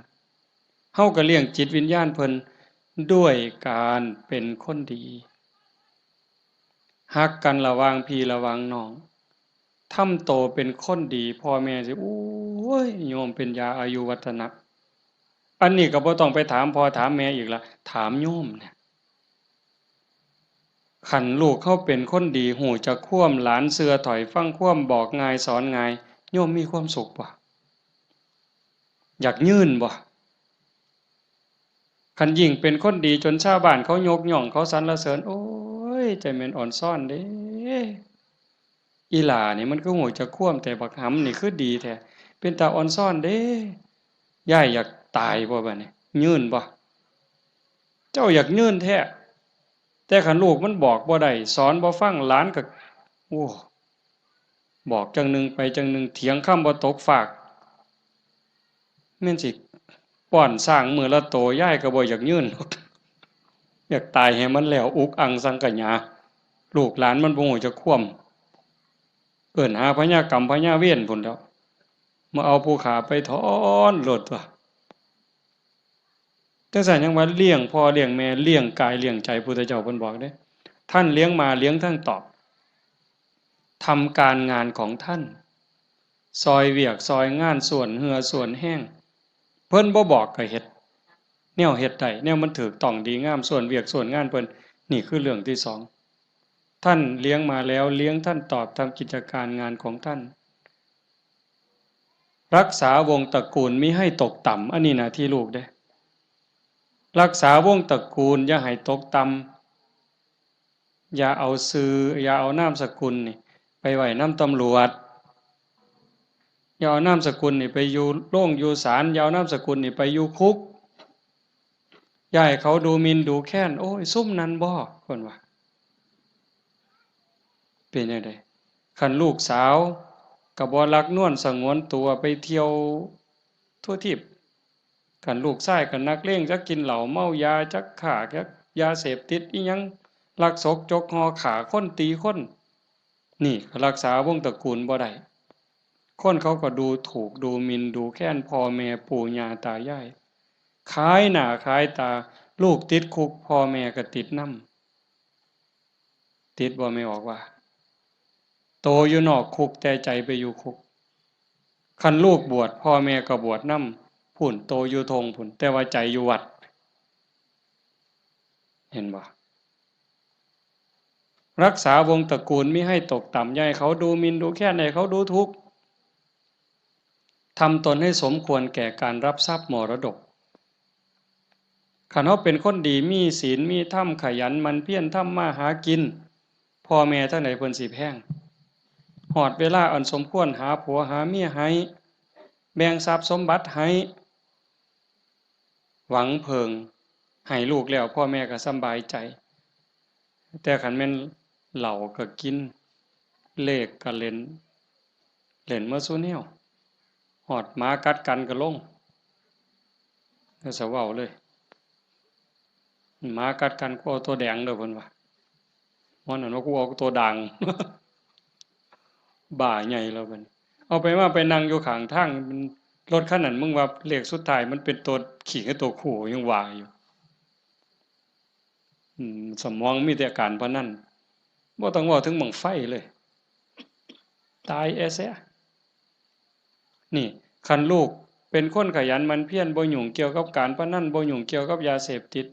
เฮาก็เลี้ยงจิตวิญญาณเพิ่นด้วยการเป็นคนดี ฮักกันระหว่างพี่ระหว่างน้อง ทำโตเป็นคนดี พ่อแม่สิ โอ้ย โยมเป็นยาอายุวัฒนะ อันนี้ก็บ่ต้องไปถามพ่อถามแม่อีกละ ถามโยมเนี่ย คันลูกเฮาเป็นคนดี ฮู้จักความ หลานเชื่อถ้อยฟังความ บอกง่ายสอนง่าย โยมมีความสุขบ่ อยากยืนบ่ คันยิ่งเป็นคนดีจนชาวบ้านเขายกย่องเขาสรรเสริญ โอ้ย ใจแม่นอ่อนซ้อนเด้ อีหล่านี่มันคือฮู้จักความ แต่บักหำนี่คือดีแท้ เป็นตาอ่อนซ้อนเด้ ยายอยากตายบ่บัดนี้ ยืนบ่ เจ้าอยากยืนแท้ แต่คันลูกมันบอกบ่ได้ สอนบ่ฟัง หลานก็ โอ้ บอกจั่งหนึ่งไปจั่งหนึ่ง เถียงคำบ่ตกฟาก แม่นสิป้อนช้างมื้อละโต ยายก็บ่อยากยืน อยากตายให้มันแล้ว อุกอังสังขยา ลูกหลานมันบ่ฮู้จักความ เอิ้นหาพญากรรมพญาเวรพุ้นแหล้ว มาเอาผู้ฆ่าไปถอนโลดตั๊ว จั่งซั้นยังว่าเลี้ยงพ่อเลี้ยงแม่ เลี้ยงกายเลี้ยงใจ พุทธเจ้าเพิ่นบอกเด้ ท่านเลี้ยงมาเลี้ยงท่านตอบ ทำการงานของท่าน ซ่อยเวียกซ่อยงาน ส่วนเหื่อส่วนแฮง เพิ่นบ่บอกก็เฮ็ด แนวเฮ็ดได้ แนวมันถูกต้องดีงาม ส่วนเวียกส่วนงานเพิ่น นี่คือเรื่องที่สอง ท่านเลี้ยงมาแล้ว เลี้ยงท่านตอบ ทำกิจการงานของท่าน รักษาวงศ์ตระกูลมิให้ตกต่ำ อันนี้หน้าที่ลูกเด้ รักษาวงศ์ตระกูลอย่าให้ตกต่ำ อย่าเอาชื่อ อย่าเอานามสกุลนี่ไปไว้นำตำรวจ อย่าเอานามสกุลนี่ไปอยู่โรงอยู่ศาล อย่าเอานามสกุลนี่ไปอยู่คุก อย่าให้เขาดูหมิ่นดูแคลน โอ้ย ซุมนั้นบ่ เพิ่นว่า เป็นจั่งใด คันลูกสาวก็บ่หลักนวลสงวนตัวไปเที่ยวทั่วทีป คันลูกชายก็นักเลง จักกินเหล้าเมายา จักค้า จักยาเสพติดอิหยัง ลักซกจกห่อ ฆ่าคนตีคน นี่ก็รักษาวงศ์ตระกูลบ่ได้ คนเขาก็ดูถูกดูหมิ่นดูแคลนพ่อแม่ปู่ย่าตายาย ขายหน้าขายตา ลูกติดคุก พ่อแม่ก็ติดนำ ติดบ่ แม่ออกว่า โตอยู่นอกคุกแต่ใจไปอยู่คุก คันลูกบวช พ่อแม่ก็บวชนำ พุ้น โตอยู่ท่งพุ้น แต่ว่าใจอยู่วัด เห็นบ่ รักษาวงศ์ตระกูลมิให้ตกต่ำ อย่าให้เขาดูหมิ่นดูแคลน อย่าให้เขาดูถูก ทำตนให้สมควรแก่การรับทรัพย์มรดก คันเฮาเป็นคนดี มีศีล มีธรรม ขยันหมั่นเพียรทำมาหากิน พ่อแม่ทางใดเพิ่นสิแพง ฮอดเวลาอันสมควร หาผัวหาเมียให้ แบ่งทรัพย์สมบัติให้ หวังเพิ่ง ให้ลูกแล้ว พ่อแม่ก็สำบายใจ แต่คันแม่นเหล้าก็กิน เลขก็เล่น เล่นหมดซุแนว ฮอดหมากัดกันก็ลง แล้วสิเว้าเลย หมากัดกัน กูเอาตัวแดงเด้อ เพิ่นว่า ว่านั่นว่า กูเอาตัวด่าง บ้าใหญ่แล้วบัดนี้ เอาไปมาไปนั่งอยู่ข้างทาง มัน รถคันนั้น มึงว่าเลขสุดท้ายมันเป็นตัวขี้กับตัวคู่ ยังว่าอยู่ อืม สมองมีแต่การพนัน บ่ต้องเว้าถึงบั้งไฟเลย ตายแอเสีย นี่ คันลูกเป็นคนขยันหมั่นเพียร บ่ยุ่งเกี่ยวกับการพนัน บ่ยุ่งเกี่ยวกับยาเสพติด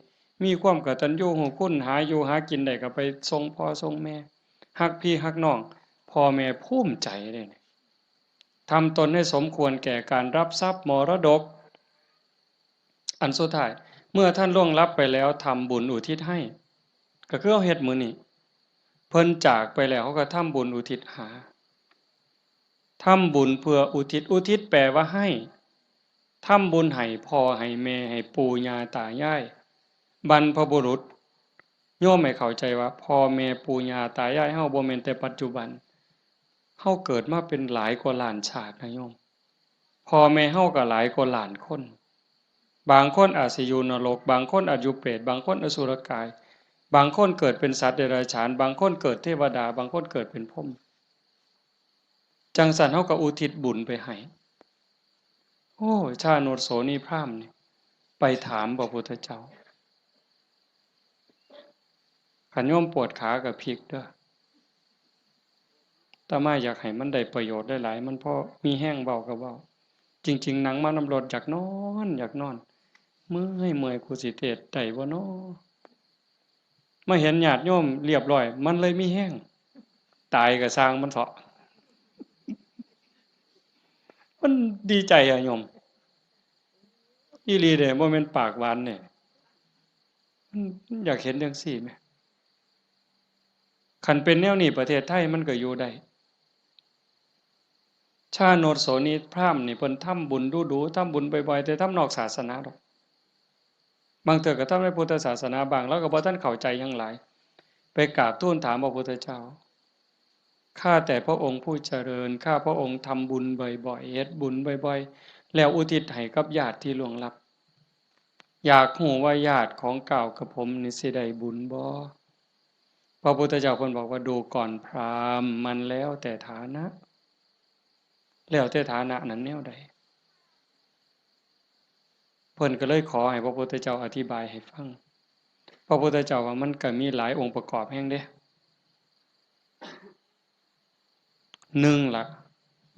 มีความกตัญญูรู้คุณ หาอยู่หากินได้ก็ไปส่งพ่อส่งแม่ ฮักพี่ฮักน้อง พ่อแม่ภูมิใจเด้ ทำตนให้สมควรแก่การรับทรัพย์มรดก อันสุดท้าย เมื่อท่านล่วงลับไปแล้ว ทำบุญอุทิศให้ ก็คือเฮาเฮ็ดมื้อนี้ เพิ่นจากไปแล้ว เฮาก็ทำบุญอุทิศหา ทำบุญเพื่ออุทิศ อุทิศแปลว่าให้ ทำบุญให้พ่อให้แม่ ให้ปู่ย่าตายาย บรรพบุรุษ โยมให้เข้าใจว่าพ่อแม่ปู่ย่าตายายเฮาบ่แม่นแต่ปัจจุบัน เฮาเกิดมาเป็นหลายกว่าล้านชาตินะโยม พ่อแม่เฮาก็หลายกว่าล้านคน บางคนอาจสิอยู่นรก บางคนอาจอยู่เปรต บางคนอสุรกาย บางคนเกิดเป็นสัตว์เดรัจฉาน บางคนเกิดเทวดา บางคนเกิดเป็นพรหม จั่งซั้นเฮาก็อุทิศบุญไปให้ โอ้ ชาโนชโสนีพราหมณ์นี่ ไปถามพระพุทธเจ้า คันโยมปวดขาก็พลิกเด้อ อาตมาอยากให้มันได้ประโยชน์หลายๆ มันพอมีแฮงเว้าก็เว้า จริงๆ นั่งมานำรถอยากนอน อยากนอน เมื่อย เมื่อย กูสิเทศน์ได้บ่น้อ มาเห็นญาติโยมเรียบร้อย มันเลยมีแฮง ตายก็ซ่างมันเถาะ มันดีใจอะโยม อีหลีเด้ บ่แม่นปากหวานเนี่ย มัน มันอยากเห็นจั่งซี้แหม คันเป็นแนวนี้ประเทศไทยมันก็อยู่ได้ ชาโนชโสนีพราหมณ์นี่เพิ่นทำบุญดู๋ๆ ทำบุญบ่อยๆ แต่ทำนอกศาสนาดอก บางเทื่อก็ทำในพุทธศาสนาบ้าง ลาวก็บ่ทันเข้าใจหยังหลาย ไปกราบทูลถามพระพุทธเจ้า ข้าแต่พระองค์ผู้เจริญ ข้าพระองค์ทำบุญบ่อยๆ เฮ็ดบุญบ่อยๆ แล้วอุทิศให้กับญาติที่ล่วงลับ อยากฮู้ว่าญาติของก้าวกับผมนี่สิได้บุญบ่ พระพุทธเจ้าเพิ่นบอกว่า ดูก่อนพราหมณ์ มันแล้วแต่ฐานะ แล้วแต่ฐานะนั้นแนวใด เพิ่นก็เลยขอให้พระพุทธเจ้าอธิบายให้ฟัง พระพุทธเจ้าว่ามันก็มีหลายองค์ประกอบแฮงเด้ หนึ่งละ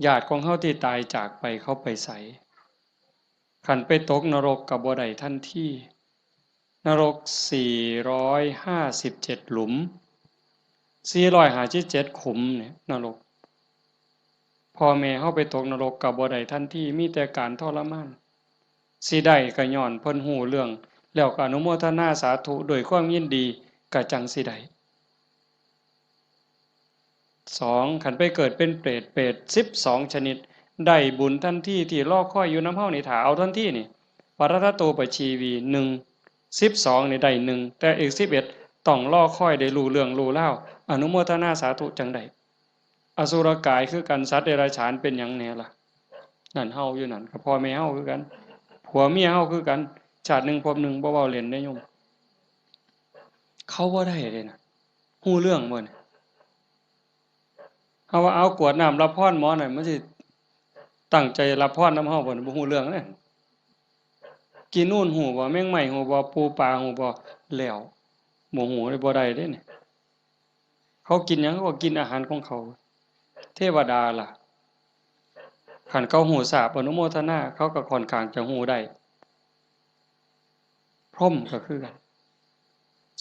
ญาติของเฮาที่ตายจากไปเขาไปไส คันไปตกนรกก็บ่ได้ทันที นรกสี่ร้อยห้าสิบเจ็ดหลุม สี่ร้อยห้าสิบเจ็ดขุมเนี่ยนรก พ่อแม่เฮาไปตกนรกก็บ่ได้ทันที มีแต่การทรมาน สิได้ก็ย้อนเพิ่นฮู้เรื่อง แล้วก็อนุโมทนาสาธุด้วยความยินดี ก็จั่งสิได้ สอง คันไปเกิดเป็นเปรต เปรตสิบสองชนิด ได้บุญทันที ที่รอคอยอยู่นำเฮานี่ ถ้าเอาทันทีนี่ ปรัตตโตปชีวี หนึ่ง สิบสองนี่ได้หนึ่ง แต่อีกสิบเอ็ดต้องรอคอยได้รู้เรื่องรู้ราว อนุโมทนาสาธุจั่งได้ อสุรกายคือกัน สัตว์เดรัจฉานเป็นหยังแหน่ล่ะ นั่นเฮาอยู่นั่น ก็พ่อแม่เฮาคือกัน ผัวเมียเฮาคือกัน ชาติหนึ่งภพหนึ่ง บ่เว้าเล่นเด้โยม เขาบ่ได้เด้นะ ฮู้เรื่องบ่นี่ เฮาว่าเอากรวดน้ำรับพรหมอนั่น มันสิตั้งใจรับพรนำเฮาบ่นี่ บ่ฮู้เรื่องเด้ กินนู่นฮู้บ่ แมงไม้ฮู้บ่ ปูปลาฮู้บ่ แล้ว บ่ฮู้เลย บ่ได้เด้นี่ เขากินหยัง เขาก็กินอาหารของเขา เทวดาล่ะ คันเขาฮู้ทราบอนุโมทนา เขาก็ค่อนข้างจะฮู้ได้ พรหมก็คือกัน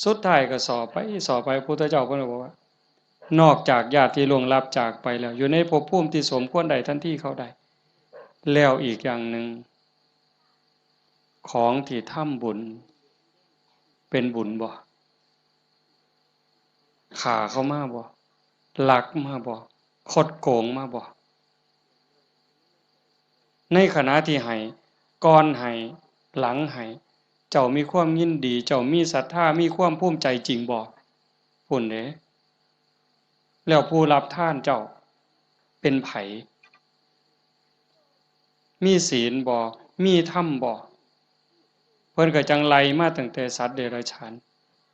สุดท้ายก็สอบไป สอบไป พุทธเจ้าเพิ่นก็บอกว่า นอกจากญาติที่ล่วงลับจากไปแล้ว อยู่ในภพภูมิที่สมควรได้ทันทีเขาได้ แล้วอีกอย่างหนึ่ง ของที่ทำบุญ เป็นบุญบ่ ฆ่าเขามาบ่ ลักมาบ่ คดโกงมาบ่ ในขณะที่ให้ ก่อนให้ หลังให้ เจ้ามีความยินดี เจ้ามีศรัทธา มีความภูมิใจจริงบ่ พุ้นเด้ แล้วผู้รับทานเจ้า เป็นไผ มีศีลบ่ มีธรรมบ่ เพิ่นก็จั่งไล่มาตั้งแต่สัตว์เดรัจฉาน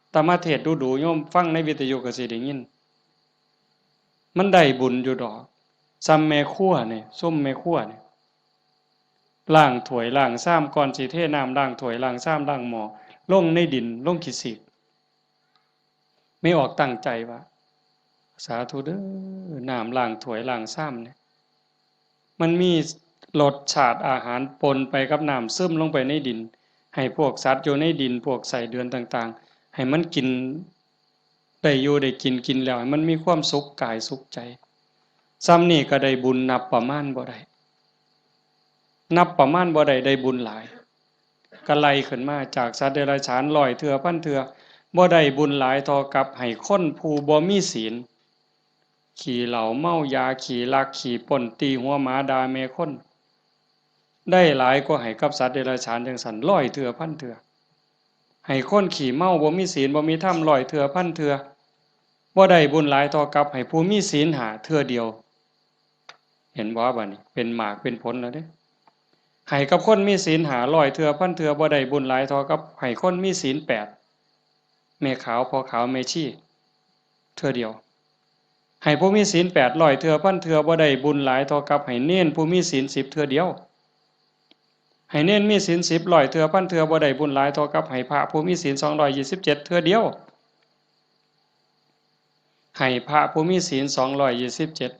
แต่มาเทศน์ดูๆ โยมฟังในวิทยุก็สิได้ยิน มันได้บุญอยู่ดอก ซ่ำแม่ครัวนี่ ซุมแม่ครัวนี่ ล้างถ้วยล้างชาม ก่อนสิเทน้ำล้างถ้วยล้างชามล้างหม้อ ลงในดิน ลงขี้สีก แม่ออกตั้งใจว่า สาธุเด้อ น้ำล้างถ้วยล้างชามเนี่ย มันมีรสชาติอาหารปนไปกับน้ำ ซึมลงไปในดิน ให้พวกสัตว์อยู่ในดิน พวกไส้เดือนต่างๆ ให้มันกิน ได้อยู่ได้กิน กินแล้วให้มันมีความสุขกายสุขใจ ซ่ำนี่ก็ได้บุญนับประมาณบ่ได้ นับประมาณบ่ได้ ได้บุญหลาย ก็ไล่ขึ้นมาจากสัตว์เดรัจฉานร้อยเทื่อพันเทื่อ บ่ได้บุญหลายเท่ากับให้คนผู้บ่มีศีล ขี้เหล้าเมายา ขี้ลัก ขี้ปล้น ตีหัวหมา ด่าแม่คน ได้หลายกว่าให้กับสัตว์เดรัจฉานจั่งซั้น ร้อยเทื่อพันเทื่อ ให้คนขี้เมา บ่มีศีล บ่มีธรรม ร้อยเทื่อพันเทื่อ บ่ได้บุญหลายเท่ากับให้ผู้มีศีลห้าเทื่อเดียว เห็นบ่ บัดนี้เป็นหมากเป็นผลแล้วเด้ ให้กับคนมีศีลห้าร้อยเทื่อพันเทื่อ บ่ได้บุญหลายเท่ากับให้คนมีศีลแปด แม่ขาว พ่อขาว แม่ชี เทื่อเดียว ให้ผู้มีศีลแปดร้อยเทื่อพันเทื่อ บ่ได้บุญหลายเท่ากับให้เณรผู้มีศีลสิบเทื่อเดียว ให้เณรมีศีลสิบร้อยเทื่อพันเทื่อ บ่ได้บุญหลายเท่ากับให้พระผู้มีศีลสองร้อยยี่สิบเจ็ดเทื่อเดียว ให้พระผู้มีศีลสองร้อยยี่สิบเจ็ด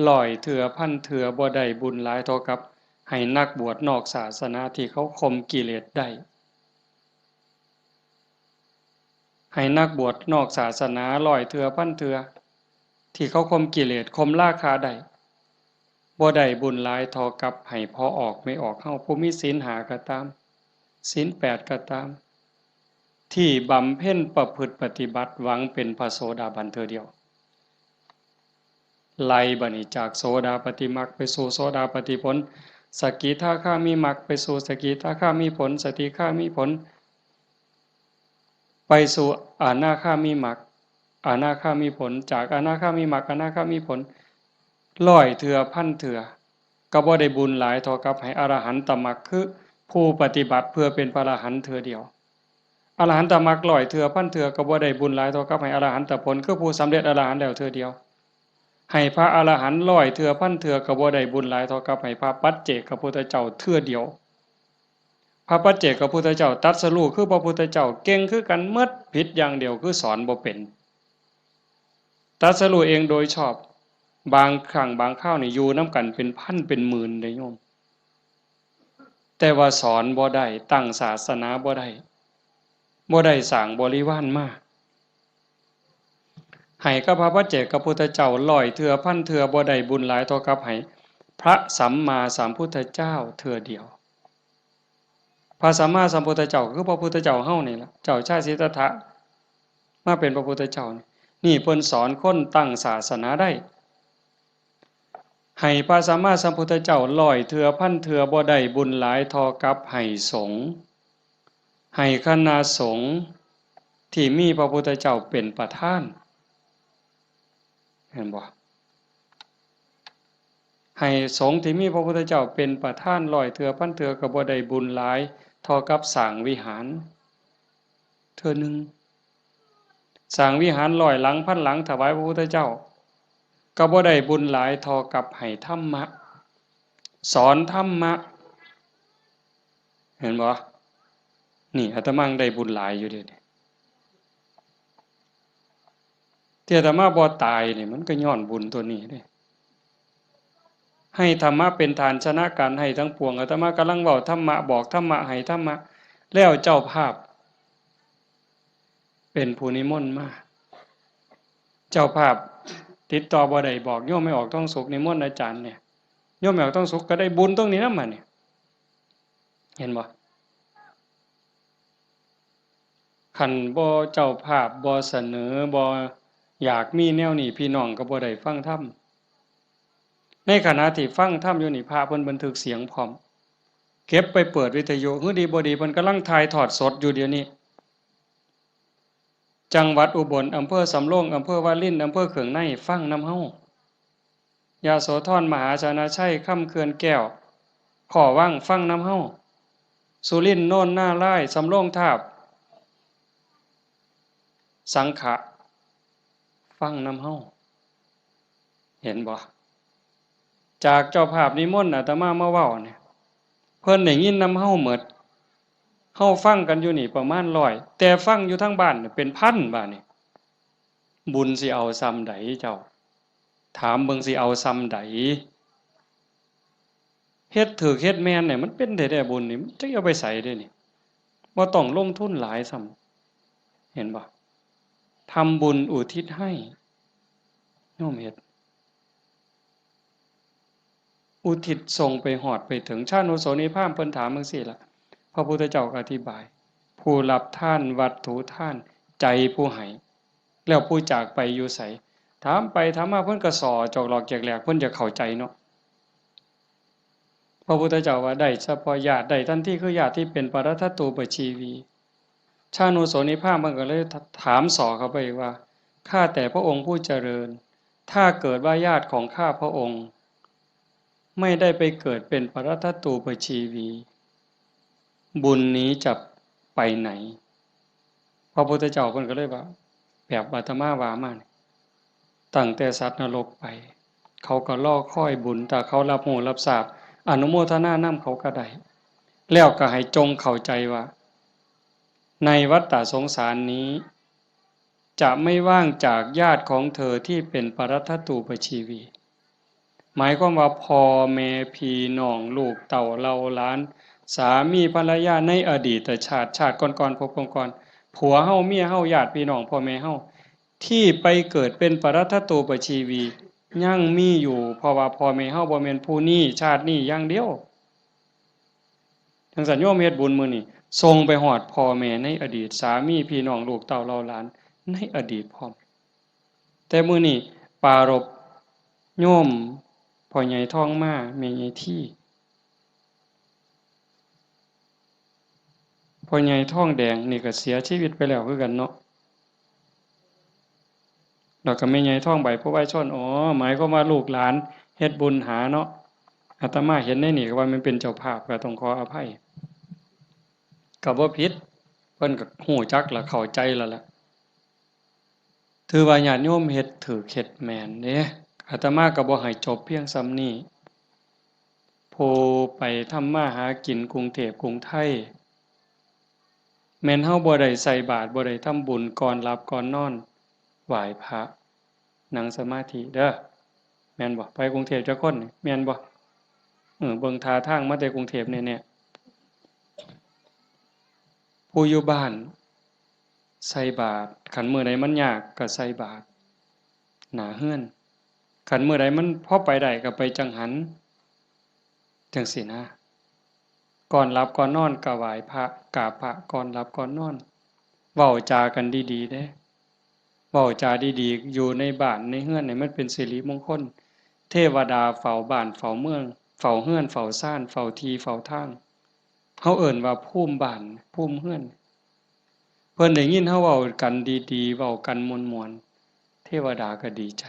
ร้อยเทื่อพันเทื่อ บ่ได้บุญหลายเท่ากับให้นักบวชนอกศาสนาที่เขาข่มกิเลสได้ ให้นักบวชนอกศาสนาร้อยเทื่อพันเทื่อ ที่เขาข่มกิเลสข่มราคะได้ บ่ได้บุญหลายเท่ากับให้พ่อออกแม่ออกเฮา ผู้มีศีลห้าก็ตาม ศีลแปดก็ตาม ที่บำเพ็ญประพฤติปฏิบัติหวังเป็นพระโสดาบันเทื่อเดียว ไล่บัดนี้จากโสดาปัตติมรรคไปสู่โสดาปัตติผล สกิทาคามิมรรคไปสู่สกิทาคามิผล สกิทาคามิผล ไปสู่อนาคามิมรรค อนาคามิผล จากอนาคามิมรรค อนาคามิผล ร้อยเทื่อพันเทื่อ ก็บ่ได้บุญหลายเท่ากับให้อรหันตมรรค คือผู้ปฏิบัติเพื่อเป็นพระอรหันต์เทื่อเดียว อรหันตมรรคร้อยเทื่อพันเทื่อ ก็บ่ได้บุญหลายเท่ากับให้อรหันตผล คือผู้สำเร็จอรหันต์แล้วเทื่อเดียว ให้พระอรหันต์ร้อยเทื่อพันเทื่อ ก็บ่ได้บุญหลายเท่ากับให้พระปัจเจกพุทธเจ้าเทื่อเดียว พระปัจเจกพุทธเจ้าตรัสรู้คือพระพุทธเจ้า เก่งคือกันหมด ผิดอย่างเดียวคือสอนบ่เป็น ตรัสรู้เองโดยชอบ บางครั้งบางคราวนี่อยู่นำกันเป็นพันเป็นหมื่นเด้โยม แต่ว่าสอนบ่ได้ ตั้งศาสนาบ่ได้ บ่ได้สร้างบริวารมา ให้กับพระปัจเจกพุทธเจ้าร้อยเทื่อพันเทื่อ บ่ได้บุญหลายเท่ากับให้ พระสัมมาสัมพุทธเจ้าเทื่อเดียว พระสัมมาสัมพุทธเจ้าคือพระพุทธเจ้าเฮานี่ล่ะ เจ้าชายสิทธัตถะมาเป็นพระพุทธเจ้านี่ นี่เพิ่นสอนคนตั้งศาสนาได้ ให้พระสัมมาสัมพุทธเจ้าร้อยเทื่อพันเทื่อบ่ได้บุญหลายเท่ากับให้สงฆ์ ให้คณะสงฆ์ที่มีพระพุทธเจ้าเป็นประธาน เห็นบ่ ให้สงฆ์ที่มีพระพุทธเจ้าเป็นประธานร้อยเทื่อพันเทื่อก็บ่ได้บุญหลายเท่ากับสร้างวิหารเทื่อหนึ่ง สร้างวิหารร้อยหลังพันหลังถวายพระพุทธเจ้า ก็บ่ได้บุญหลายเท่ากับให้ธรรมะ สอนธรรมะ เห็นบ่ นี่อาตมาได้บุญหลายอยู่เด้ ที่อาตมาบ่ตายนี่มันก็ย้อนบุญตัวนี้เด้ ให้ธรรมะเป็นทานชนะการให้ทั้งปวง อาตมากำลังเว้าธรรมะ บอกธรรมะ ให้ธรรมะ แล้วเจ้าภาพ เป็นผู้นิมนต์มา เจ้าภาพติดต่อบ่ได้ บอกโยมแม่ออกทองสุขนิมนต์อาจารย์เนี่ย โยมแม่ออกทองสุขก็ได้บุญตรงนี้นำบัดนี้ เห็นบ่ คันบ่เจ้าภาพบ่เสนอ บ่อยากมีแนวนี้ พี่น้องก็บ่ได้ฟังธรรม ในขณะที่ฟังธรรมอยู่นี่ พระเพิ่นบันทึกเสียงพร้อม เก็บไปเปิดวิทยุ หื้อดีบ่ดี เพิ่นกำลังถ่ายทอดสดอยู่เดี๋ยวนี้ จังหวัดอุบล อำเภอสำโรง อำเภอวาริน อำเภอเขืองใน ฟังนำเฮา ยโสธร มหาชนะชัย คำเขื่อนแก้ว ขอวัง ฟังนำเฮา สุรินทร์ โนนนารายณ์ สำโรงทาบ สังขะ ฟังนำเฮา เห็นบ่ จากเจ้าภาพนิมนต์อาตมามาเว้าเนี่ย เพิ่นได้ยินนำเฮาหมด เฮาฟังกันอยู่นี่ประมาณร้อย แต่ฟังอยู่ทางบ้านเนี่ยเป็นพันบาดนี่ บุญสิเอาส่ำใดเจ้า ถามเบิ่งสิเอาส่ำใด เฮ็ดถูกเฮ็ดแม่นเนี่ยมันเป็นแท้ๆ บุญนี่ มันจักเอาไปใสเด้นี่ บ่ต้องลงทุนหลายซ้ำ เห็นบ่ ทำบุญอุทิศให้ โยมเฮ็ด อุทิศส่งไปฮอดไปถึง ชานุโสนีพราหมณ์เพิ่นถามจั่งซี้ล่ะ พระพุทธเจ้าก็อธิบาย ผู้รับทานวัตถุทาน ใจผู้ให้ แล้วผู้จากไปอยู่ไส ถามไปถามมาเพิ่นก็ส่อจอกหลอกแจกแหลก เพิ่นอยากเข้าใจเนาะ พระพุทธเจ้าว่าได้เฉพาะญาติ ได้ทันทีคือญาติที่เป็นปรัตถตูปชีวี ชานุโสนีพราหมณ์เพิ่นก็เลยถามส่อเข้าไปอีกว่า ข้าแต่พระองค์ผู้เจริญ ถ้าเกิดว่าญาติของข้าพระองค์ ไม่ได้ไปเกิดเป็นปรัตถตูปชีวี บุญนี้จะไปไหน พระพุทธเจ้าเพิ่นก็เลยว่า แบบอาตมาว่ามานี่ ตั้งแต่สัตว์นรกไป เขาก็รอคอยบุญ ถ้าเขารับรู้รับทราบ อนุโมทนานำเขาก็ได้ แล้วก็ให้จงเข้าใจว่า ในวัฏฏะสงสารนี้ จะไม่ว่างจากญาติของเธอที่เป็นปรัตถตูปชีวี หมายความว่าพ่อแม่พี่น้องลูกเต้าเหล่าหลาน สามีภรรยาในอดีตชาติ ชาติก่อนๆ ภพก่อนๆ ผัวเฮา เมียเฮา ญาติพี่น้องพ่อแม่เฮา ที่ไปเกิดเป็นปรัตถตูปชีวี ยังมีอยู่ เพราะว่าพ่อแม่เฮาบ่แม่นผู้นี้ชาตินี้อย่างเดียว จั่งซั้นโยมเฮ็ดบุญมื้อนี้ ส่งไปฮอดพ่อแม่ในอดีต สามีพี่น้องลูกเต้าเหล่าหลานในอดีตพร้อม แต่มื้อนี้ปรารภโยมพ่อใหญ่ทองมา แม่ใหญ่ที พ่อใหญ่ทองแดงนี่ก็เสียชีวิตไปแล้วคือกันเนาะ แล้วก็แม่ใหญ่ทองใบ ผู้วายชน อ๋อ หมายความว่าลูกหลานเฮ็ดบุญหาเนาะ อาตมาเห็นในนี่ก็ว่ามันเป็นเจ้าภาพ ก็ต้องขออภัย ก็บ่ผิด เพิ่นก็ฮู้จักและเข้าใจแล้วล่ะ ถือว่าญาติโยมเฮ็ดถูกเฮ็ดแม่นเด้ อาตมาก็บ่ให้จบเพียงส่ำนี้ ผู้ไปทำมาหากินกรุงเทพกรุงไทย แม่นเฮาบ่ได้ใส่บาตร บ่ได้ทำบุญก่อนหลับก่อนนอน ไหว้พระ นั่งสมาธิเด้อ แม่นบ่ ไปกรุงเทพจักคนนี่ แม่นบ่ เออ เบิ่งท่าทางมาแต่กรุงเทพแน่ๆ ผู้อยู่บ้านใส่บาตร คันมื้อใดมันยากก็ใส่บาตรหน้าเฮือน คันมื้อใดมันพอไปได้ก็ไปจังหัน จั่งซี้นะ ก่อนหลับก่อนนอนก็ไหว้พระ กราบพระก่อนหลับก่อนนอน เว้าจากันดีๆ เด้ เว้าจาดีๆ อยู่ในบ้านในเฮือนนี่มันเป็นสิริมงคล เทวดาเฝ้าบ้านเฝ้าเมือง เฝ้าเฮือนเฝ้าซาน เฝ้าที่เฝ้าทาง เฮาเอิ้นว่าภูมิบ้าน ภูมิเฮือน เพิ่นได้ยินเฮาเว้ากันดีๆ เว้ากันม่วนๆ เทวดาก็ดีใจ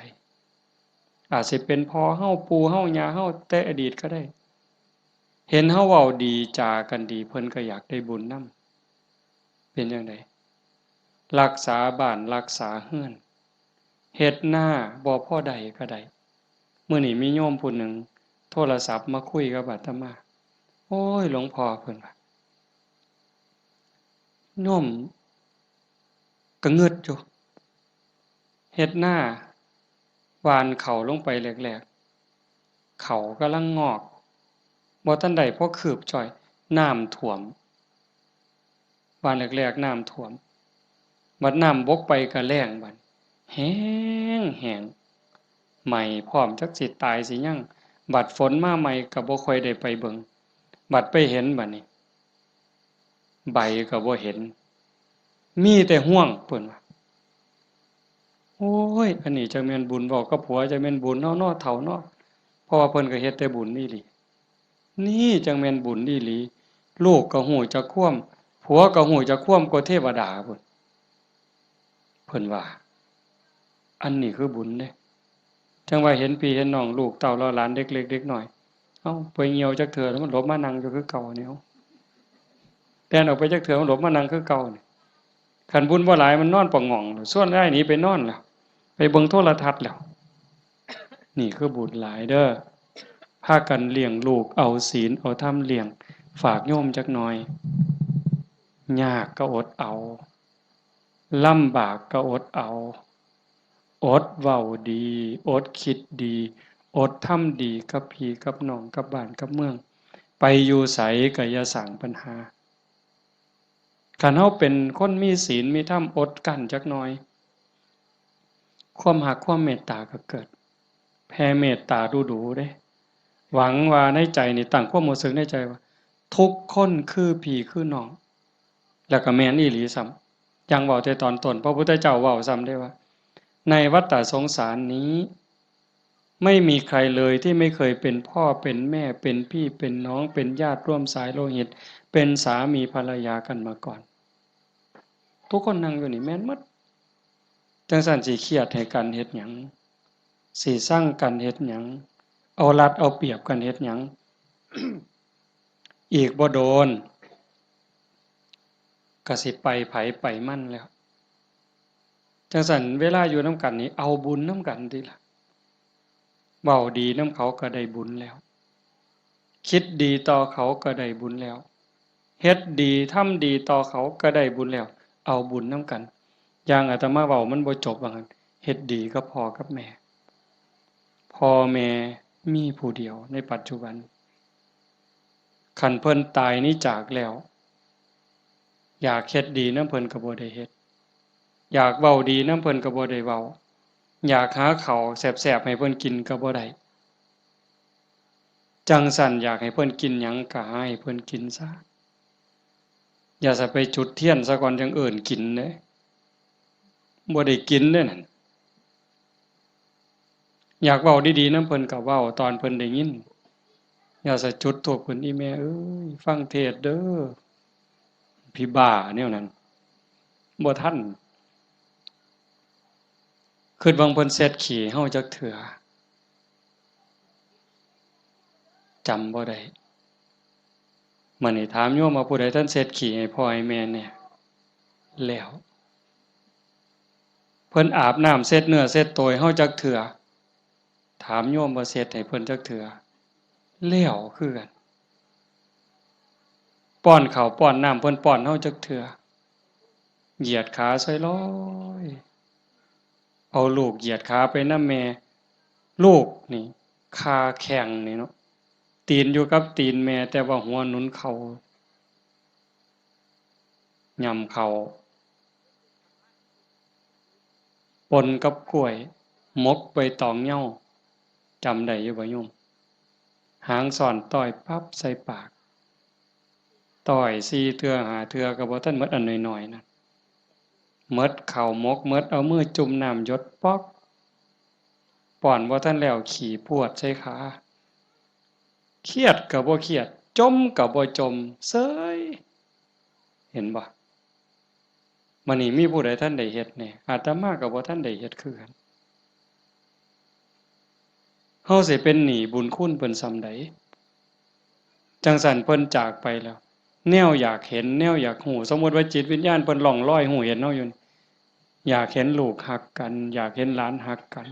อาจสิเป็นพ่อเฮา ปู่เฮา ย่าเฮา แต่อดีตก็ได้ เห็นเฮาเว้าดีจากันดี เพิ่นก็อยากได้บุญนำ เป็นจั่งใด รักษาบ้านรักษาเฮือน เฮ็ดนาบ่พอได้ก็ได้ มื้อนี้มีโยมผู้หนึ่งโทรศัพท์มาคุยกับอาตมา โอ้ย หลวงพ่อ เพิ่นว่า โยมก็งึดอยู่ เฮ็ดนา หว่านข้าวลงไปแรกๆ ข้าวกำลังงอก บ่ทันได้พอคืบจ้อย น้ำท่วม หว่านแรกๆ น้ำท่วม บัดน้ำบกไปก็แล้งบัด แห้งแห้ง ไหม้พร้อม จักสิตายสิหยัง บัดฝนมาใหม่ก็บ่ค่อยได้ไปเบิ่ง บัดไปเห็นบัดนี้ ใบก็บ่เห็น มีแต่ฮวง เพิ่นว่า โอ้ย อันนี้จักแม่นบุญ เว้ากับผัวจักแม่นบุญเนาะ เนาะ เฒ่าเนาะ เพราะว่าเพิ่นก็เฮ็ดแต่บุญอีหลี นี่จักแม่นบุญอีหลี ลูกก็ฮู้จักความ ผัวก็ฮู้จักความกว่าเทวดาพุ้น เพิ่นว่า อันนี้คือบุญเด้ จั่งว่าเห็นพี่เห็นน้อง ลูกเต้าเหล่าหลาน เด็กเล็กเด็กน้อย เอ้า ไปเหี่ยวจักเทื่อ มันหลบมานั่งอยู่คือเก่านี่ เอ้า แล่นออกไปจักเทื่อ มันหลบมานั่งคือเก่านี่ คันบุญบ่หลาย มันนอนปะหง่อง ชวนยายหนีไปนอนแล้ว ไปเบิ่งโทรทัศน์แล้ว นี่คือบุญหลายเด้อ พากันเลี้ยงลูก เอาศีลเอาธรรมเลี้ยง ฝากโยมจักหน่อย ยากก็อดเอา ลำบากก็อดเอา อดเว้าดี อดคิดดี อดทำดีกับพี่กับน้อง กับบ้านกับเมือง ไปอยู่ไสก็อย่าสร้างปัญหา คันเฮาเป็นคนมีศีลมีธรรม อดกลั้นจักหน่อย ความฮักความเมตตาก็เกิด แผ่เมตตาดูๆ เด้ หวังว่าในใจนี่ ตั้งความรู้สึกในใจว่า ทุกคนคือพี่คือน้อง แล้วก็แม่นอีหลีซ้ำ อย่างเว้าแต่ตอนต้น พระพุทธเจ้าเว้าซ้ำเด้ว่า ในวัฏฏะสงสารนี้ ไม่มีใครเลยที่ไม่เคยเป็นพ่อเป็นแม่ เป็นพี่เป็นน้อง เป็นญาติร่วมสายโลหิต เป็นสามีภรรยากันมาก่อน ทุกคนนั่งอยู่นี่แม่นหมด จั่งซั้นสิเครียดให้กันเฮ็ดหยัง สิซังกันเฮ็ดหยัง เอารัดเอาเปรียบกันเฮ็ดหยัง อีกบ่โดน ก็สิไปไผไปมันแล้ว จั่งซั้นเวลาอยู่นำกันนี่ เอาบุญนำกันติล่ะ เว้าดีนำเขาก็ได้บุญแล้ว คิดดีต่อเขาก็ได้บุญแล้ว เฮ็ดดีทำดีต่อเขาก็ได้บุญแล้ว เอาบุญนำกัน อย่างอาตมาเว้ามันบ่จบว่างั้น เฮ็ดดีกับพ่อกับแม่ พ่อแม่มีผู้เดียวในปัจจุบัน คันเพิ่นตายหนีจากแล้ว อยากเฮ็ดดีนำเพิ่นก็บ่ได้เฮ็ด อยากเว้าดีนำเพิ่นก็บ่ได้เว้า อยากหาข้าวแซ่บๆ ให้เพิ่นกินก็บ่ได้ จั่งซั้นอยากให้เพิ่นกินหยังก็หาให้เพิ่นกินซะ อย่าสิไปจุดเทียนซะก่อนจั่งเอิ้นกินเด้ บ่ได้กินเด้นั่น อยากเว้าดีๆนำเพิ่นก็เว้าตอนเพิ่นได้ยิน อย่าสิจุดธูปขึ้น อีแม่เอ้ย ฟังเทศน์เด้อ ผีบ้าแนวนั้น บ่ทัน คิดว่าเพิ่นเช็ดขี้เฮาจักเทื่อ จำบ่ได้ มื้อนี้ถามโยมว่าผู้ใดทันเช็ดขี้ให้พ่อให้แม่แหน่ แล้ว เพิ่นอาบน้ำเช็ดเนื้อเช็ดตัวให้เฮาจักเทื่อ ถามโยมว่าเช็ดให้เพิ่นจักเทื่อ แล้วคือกัน ป้อนข้าวป้อนน้ำเพิ่นป้อนเฮาจักเทื่อ เหยียดขาใส่ลอย เอาลูกเหยียดขาไปนำแม่ ลูกนี่ คาแข้งนี่เนาะ ตีนอยู่กับตีนแม่ แต่ว่าหัวหนุนเข่า ย่ำเข่า ปนกับกล้วย หมกใบตองเหย้า จำได้อยู่บ่โยม หางซ้อนต้อยปั๊บใส่ปาก ต้อยสี่เทื่อห้าเทื่อก็บ่ทันหมดอันน้อยๆนะ หมดข้าวหมก หมดเอามือจุ่มน้ำหยดป๊อก ป้อนบ่ทันแล้วขี้พรวดใส่ขา เครียดก็บ่เครียด จ่มก็บ่จ่ม เซย เห็นบ่ มื้อนี้มีผู้ใดทันได้เฮ็ดแหน่ อาตมาก็บ่ทันได้เฮ็ดคือกัน เฮาสิเป็นหนี้บุญคุณเพิ่นส่ำใด จั่งซั้นเพิ่นจากไปแล้ว แนวอยากเห็น แนวอยากฮู้ สมมุติว่าจิตวิญญาณเพิ่นล่องลอยฮู้เห็นเฮาอยู่นี่ อยากเห็นลูกฮักกัน อยากเห็นหลานฮักกัน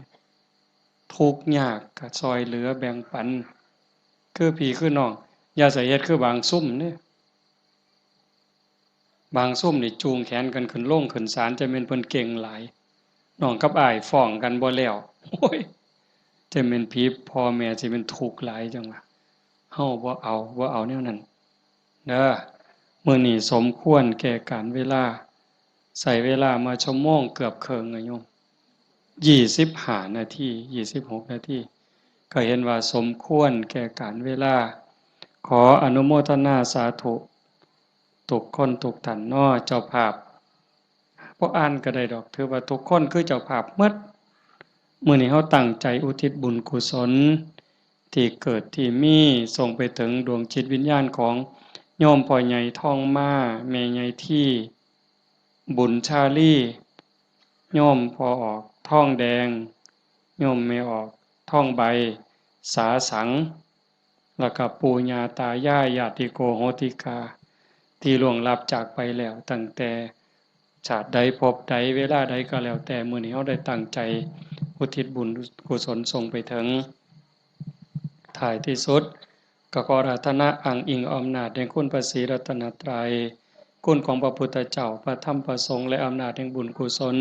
ทุกข์ยากก็ซ่อยเหลือแบ่งปัน คือพี่คือน้อง อย่าใส่เฮ็ดคือบางซุมเด้ บางซุมนี่จูงแขนกันขึ้นโรงขึ้นศาล จะแม่นเพิ่นเก่งหลาย น้องกับอ้ายฟ้องกันบ่แล้ว โอ้ย จะแม่นผีพ่อแม่สิแม่นทุกข์หลายจั่งว่า เฮาบ่เอา บ่เอาแนวนั้นเด้อ มื้อนี้สมควรแก่กาลเวลา ใช้เวลามาชั่วโมงเกือบครึ่งอะโยม ยี่สิบห้านาที ยี่สิบหกนาที ก็เห็นว่าสมควรแก่กาลเวลา ขออนุโมทนาสาธุ ทุกคนทุกท่านเนาะ เจ้าภาพ บ่อ่านก็ได้ดอก ถือว่าทุกคนคือเจ้าภาพหมด มื้อนี้เฮาตั้งใจอุทิศบุญกุศล ที่เกิดที่มี ส่งไปถึงดวงจิตวิญญาณของโยมพ่อใหญ่ทองมา แม่ใหญ่ที บุญชาลี โยมพ่อออกทองแดง โยมแม่ออกทองใบ สาสัง แล้วก็ปู่ย่าตายาย ญาติโกโหติกา ที่ล่วงลับจากไปแล้ว ตั้งแต่ชาติใดภพใดเวลาใดก็แล้วแต่ มื้อนี้เฮาได้ตั้งใจอุทิศบุญกุศลส่งไปถึง ท้ายที่สุด ก็ขออาราธนาอ้างอิงอำนาจแห่งคุณพระศรีรัตนตรัย คุณของพระพุทธเจ้า พระธรรม พระสงฆ์ และอำนาจแห่งบุญกุศล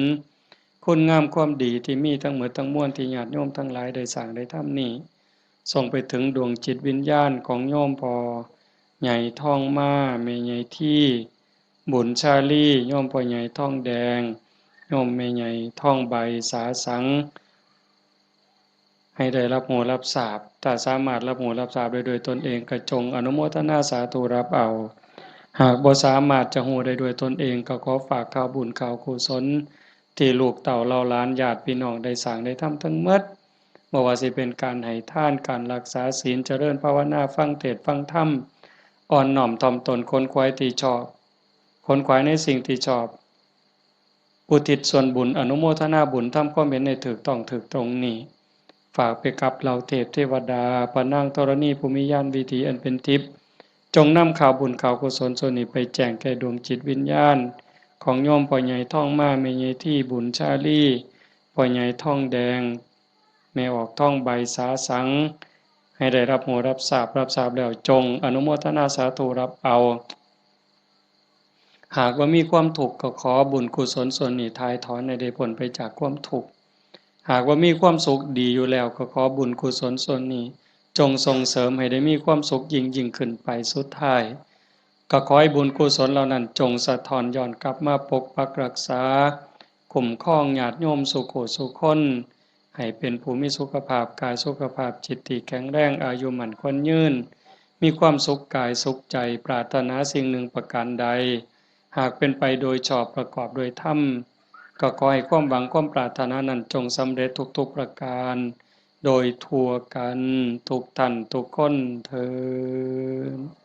คุณงามความดีที่มีทั้งหมดทั้งมวลที่ญาติโยมทั้งหลายได้สร้างได้ทำนี้ ส่งไปถึงดวงจิตวิญญาณของโยมพ่อใหญ่ทองมา แม่ใหญ่ที บุญชาลี โยมพ่อใหญ่ทองแดง โยมแม่ใหญ่ทองใบ สาสัง ให้ได้รับรู้รับทราบ ถ้าสามารถรับรู้รับทราบได้ด้วยตนเอง ก็จงอนุโมทนาสาธุรับเอา หากบ่สามารถจะรู้ได้ด้วยตนเอง ก็ขอฝากข่าวบุญข่าวกุศล ที่ลูกเต้าเหล่าหลานญาติพี่น้องได้สร้างได้ทำทั้งหมด บ่ว่าสิเป็นการให้ทาน การรักษาศีล เจริญภาวนา ฟังเทศน์ฟังธรรม อ่อนน้อมถ่อมตน ขนขวายที่ชอบ ขนขวายในสิ่งที่ชอบ อุทิศส่วนบุญ อนุโมทนาบุญ ทำความเห็นให้ถูกต้องถูกตรงนี้ ฝากไปกับเหล่าเทพเทวดา พระนางธรณีผู้มีญาณวิถีอันเป็นทิพย์ จงนำข่าวบุญข่าวกุศลส่วนนี้ไปแจ้งแก่ดวงจิตวิญญาณ ของโยมพ่อใหญ่ทองมา แม่ใหญ่ที บุญชาลี พ่อใหญ่ทองแดง แม่ออกทองใบ สาสัง ให้ได้รับรู้รับทราบ รับทราบแล้วจงอนุโมทนาสาธุรับเอา หากว่ามีความทุกข์ก็ขอบุญกุศลส่วนนี้ถ่ายถอนให้ได้พ้นไปจากความทุกข์ หากว่ามีความสุขดีอยู่แล้วก็ขอบุญกุศลส่วนนี้ จงส่งเสริมให้ได้มีความสุขยิ่งยิ่งขึ้นไป สุดท้าย ก็ขอให้บุญกุศลเหล่านั้นจงสะท้อนย้อนกลับมาปกปักรักษา คุ้มครองญาติโยมสู่ผู้สู่คน ให้เป็นผู้มีสุขภาพกายสุขภาพจิตที่แข็งแรง อายุมั่นขวัญยืน มีความสุขกายสุขใจ ปรารถนาสิ่งหนึ่งประการใด หากเป็นไปโดยชอบประกอบโดยธรรม ก็ขอให้ความหวังความปรารถนานั้นจงสำเร็จทุกๆประการ โดยทั่วกันทุกท่านทุกคนเทอญ